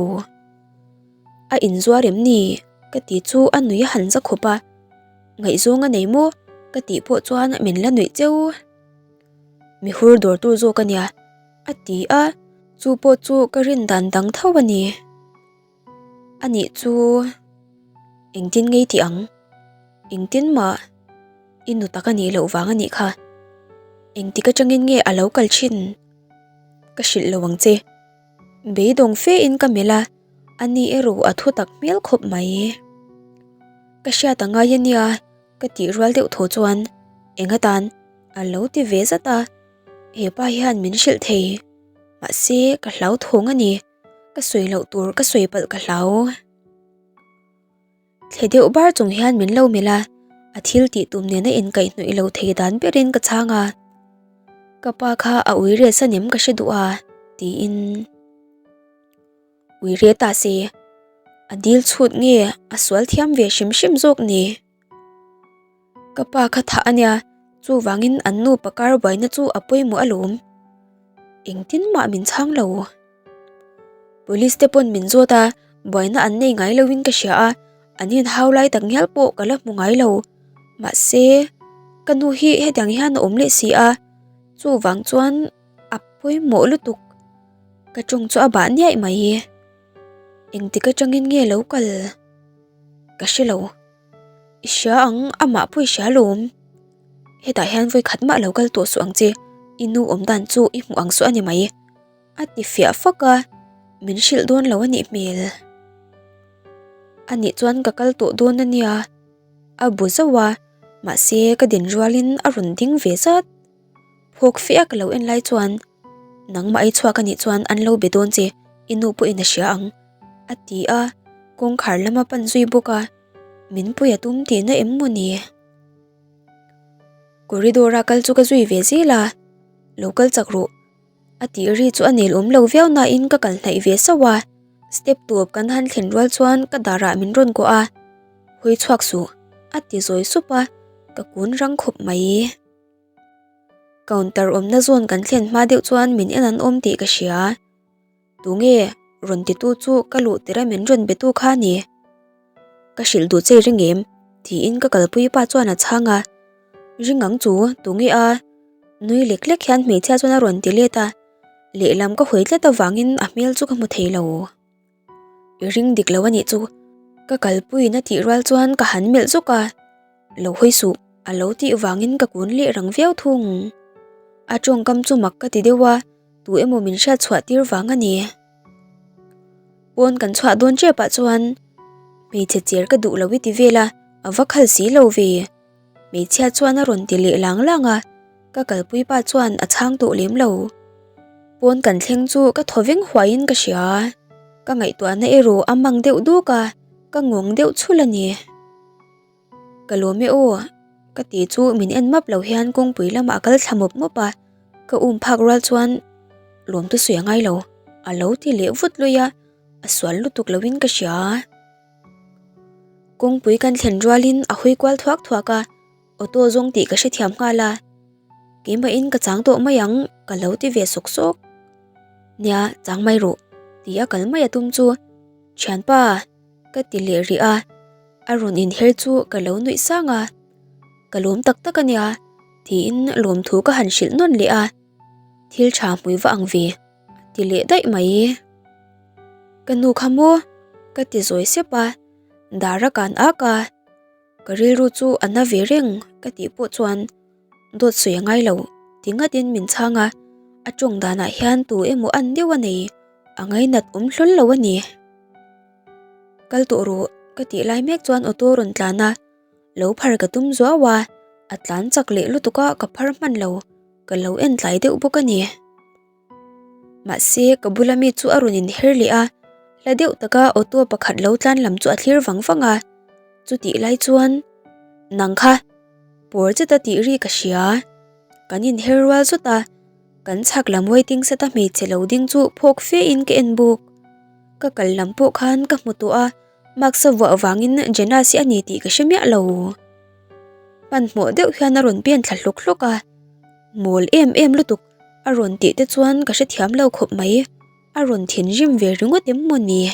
A inzuar em ni? ka ti chu a nui a han za khawp a, Ngaihzawng a nei maw? ka tih pawh chuan min la nuih cheu. Mi hur dawr tur zawk a nia, a ti a, chu pawh chu ka rin dan dang tho a ni. A nih chu engtin ngei tih ang? Engtin mah i nu tak a nih loh vang a nih kha. Engtik atangin nge a lo kal thin? Ka hrilh lo ang che. Beidawng fe in ka melh a, a ni erawh a thu tak hmel khawp mai. Ka hriat a ngai a nia ka tih rual deuh tho chuan eng atan a lo ti ve zat a, hepa hian min hrilh thei. Mahse ka hlauthawng a ni. Ka sawi loh tur ka sawi palh ka hlau. Thle deuh bar chung hian min lo melh a, a thil tih tum nena inkaihhnawih lo thei dan berin ka chhang a. Ka pa kha a ui reh san em ka hre duh a, tiin. Ui reh ta se, a dil chhut nge a sual thiam ve hrim hrim zawk ni? Ka pa kha thah a nia, chuvangin an nupa kar buaina chu a pawimawh alawm. Engtin mah min chhang lo. Police te pawn min zawt a, buaina an nei ngai loin ka hria a, an inhau lai tak ngial pawh ka la hmu ngai lo. Mahse, ka nu hi hetiang hian a awm leh si a, chuvang chuan a pawimawh lutuk. Ka tawng chu a bah niaih mai. Engtik atangin nge lo kal? Ka hre lo. I hria ang, amah pawh i hria alawm. Hetah hian vawi khat mah lo kal tawh suh ang che, i nu awm dan chu i hmuh ang suh a ni mai. A ti fiah fak a, min hrilh dawn lo a nih hmel. A nih chuan ka kal tawh dawn a nia, a bu zauh a, mahse ka din rualin a rawn ding ve zat. Phawk fe a ka lo en lai chuan, Nangmah ei chhuak a nih chuan an lo be dawn che, i nu pawhin a hria ang, a ti a, kawngkhar lama pan zui bawk a, min pui a tum tihna em maw ni? Corridor a kal chu ka zui ve zel a, Lo kal chak rawh. A tih ri chu a nel awm lo viau nain ka kal hnaih ve sauh a, step tawp kan han thlen rual chuan ka darah min rawn kawh a, Hawi chhuak suh, a ti zawi sup a, ka kun rang khawp mai. Counter awmna zawn kan thlen hma deuh chuan min en an awm tih ka hria. Tunge rawn titu chu ka luh tirh a min rawn be tu kha a ni. Ka hrilh duh che ring em? tiin ka kalpui pa chuan a chhang a. Ring ang chu, tunge a? Nui lek lek hian hmeichhia chuan a rawn ti let a. Lehlam ka hawi tlat avangin a hmel chu ka hmu thei lo. I ring dik lo a nih chu. Ka kalpuiin a tih rual chuan ka han melh zawk a. Lo hawi suh, a lo tih vangin ka kun leh rang viau thung. A tawngkam chu mak ka ti deuh a, tu emaw min hriat chhuah tir vang a ni. Pawn kan chhuah dawn tep ah chuan hmeichhe cher ka duh lo i ti vel a, a va khal si lo ve. Hmeichhia chuan a rawn ti leh lang lang a, ka kalpui pa chuan a chhang tawh lem lo. Pawn kan thleng chu ka thaw veng huaiin ka hria, ka ngaihtuahna erawh a mang deuh duk a, ka ngawng deuh chhul a ni. Ka lawm e aw, ka ti chu min en map lo hian kawngpui lamah a kal thla mawp mawp a, ka um phak rual chuan lawm chu sawi a ngai lo. A lo ti leh vut lui a, a sual lutuk loin ka hria. Kawngpui kan thlen rualin a hawi kual thuak thuak a, auto zawng tih ka hrethiam nghal a. Keimahin ka chang tawh mai ang ka lo ti ve sawk sawk. Nia, chang mai rawh ti a kal mai a tum chu Thianpa ka ti leh rih a, a rawn inher chu ka lo nuih sang a. Ka lawm tak tak a nia tiin lawmthu ka han hrilh nawn leh a. Thil tha hmui va ang ve a ti leh daih mai. Ka nu kha maw? Ka ti zawi sep a, dar a kan ak a, ka rilru chu a na ve reng ka tih pawh chuan dawt sawi a ngai lo ti ngatin min chhang a, a tawng danah hian tu emaw an deuh a nei, a ngainat awm hlawl lo a ni. Kal tawh rawh ka tih lai mek chuan auto rawn tlan a, lo phar ka tum zuau a, a tlan chak leh lutuk a ka phar hman lo. Ka lo en tlai deuh bawk a ni. Mahse, ka bula mi chu a rawn inher leh a, hla deuh taka auto pakhat lo tlan lam chu a thlir vang vang a. Chutih lai chuan, Nang kha, pawr cheta tih ri ka hria. Kan inher rual zawt a, kan chhak lam waiting set a hmeichhe lo ding chu phawk fe in ka en bawk. Ka kal lam pawh khan ka hmu tawh a, mask a vuah vangin Jenas hi a ni tih ka hre miah lo. Hmanhmawh deuh hian a rawn pen thla hlawk hlawk a, mawl em em lutuk a rawn tih te chuan ka hrethiam lo khawp mai, a rawn thinrim ve ringawt em maw ni?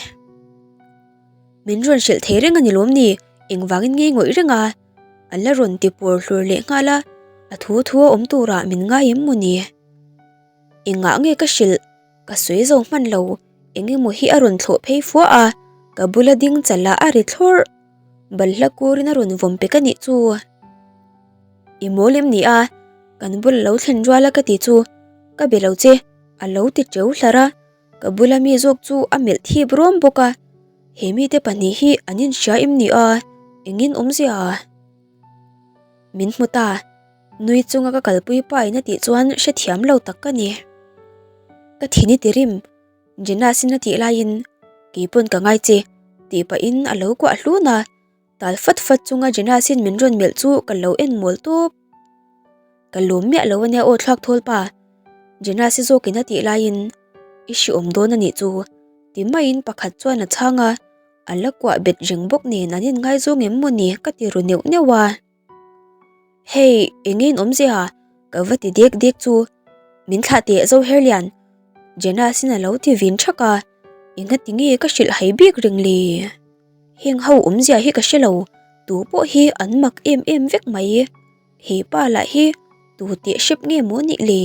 Min rawn hrilh thei reng a ni lawm ni? Engvangin ngei ngawih reng a? A la rawn ti pawr hlur leh nghal a, a thu thu a awm turah min ngai em maw ni? Engah nge ka hrilh? Ka sawi zo hman lo, eng emaw hi a rawn thlawh phei fua a, ka bula ding chala a ri thlawrh. Balhla kurin a rawn vawm pek a nih chu. I mawl em ni a? Kan bula lo thlen rual a ka ti chu ka be lo che a lo ti teu hlar a, ka bula mi zawk chu a melh thip rawm bawk a, he mite pahnih hi an inhria em ni a, engin awmzia? Min hmu ta, nui chunga ka kalpui pa in a tih chuan hrethiam lo tak ka ni. Ka thin i ti rim. Jenas-in a tih laiin, Keipawn ka ngai che, tih pahin a lo kuah hlun a, tal fat fat chunga Jenas-in min rawn melh chu ka lo en mawl tawp. Ka lawm miah lo ania aw thlak thawl pa, Jenas-i zawkin a tih laiin, I hriawm dawn a nih chu, ti maiin pakhat chuan a chhang a, a la kuah bet reng bawk nen an inngaizawng em maw ni ka ti ru neuh neuh a. Hei, eng nge in awmzia? Ka va ti dek dek chu. Min thlah teh Zoherlian. Jenas-in a lo ti vin thak a, engati nge ka hrilh hai bik reng le? Heng ho awmzia hi ka hre lo, tu pawh hi an mak em em vek mai. He pa lah hi tu teh hrep nge maw nih le?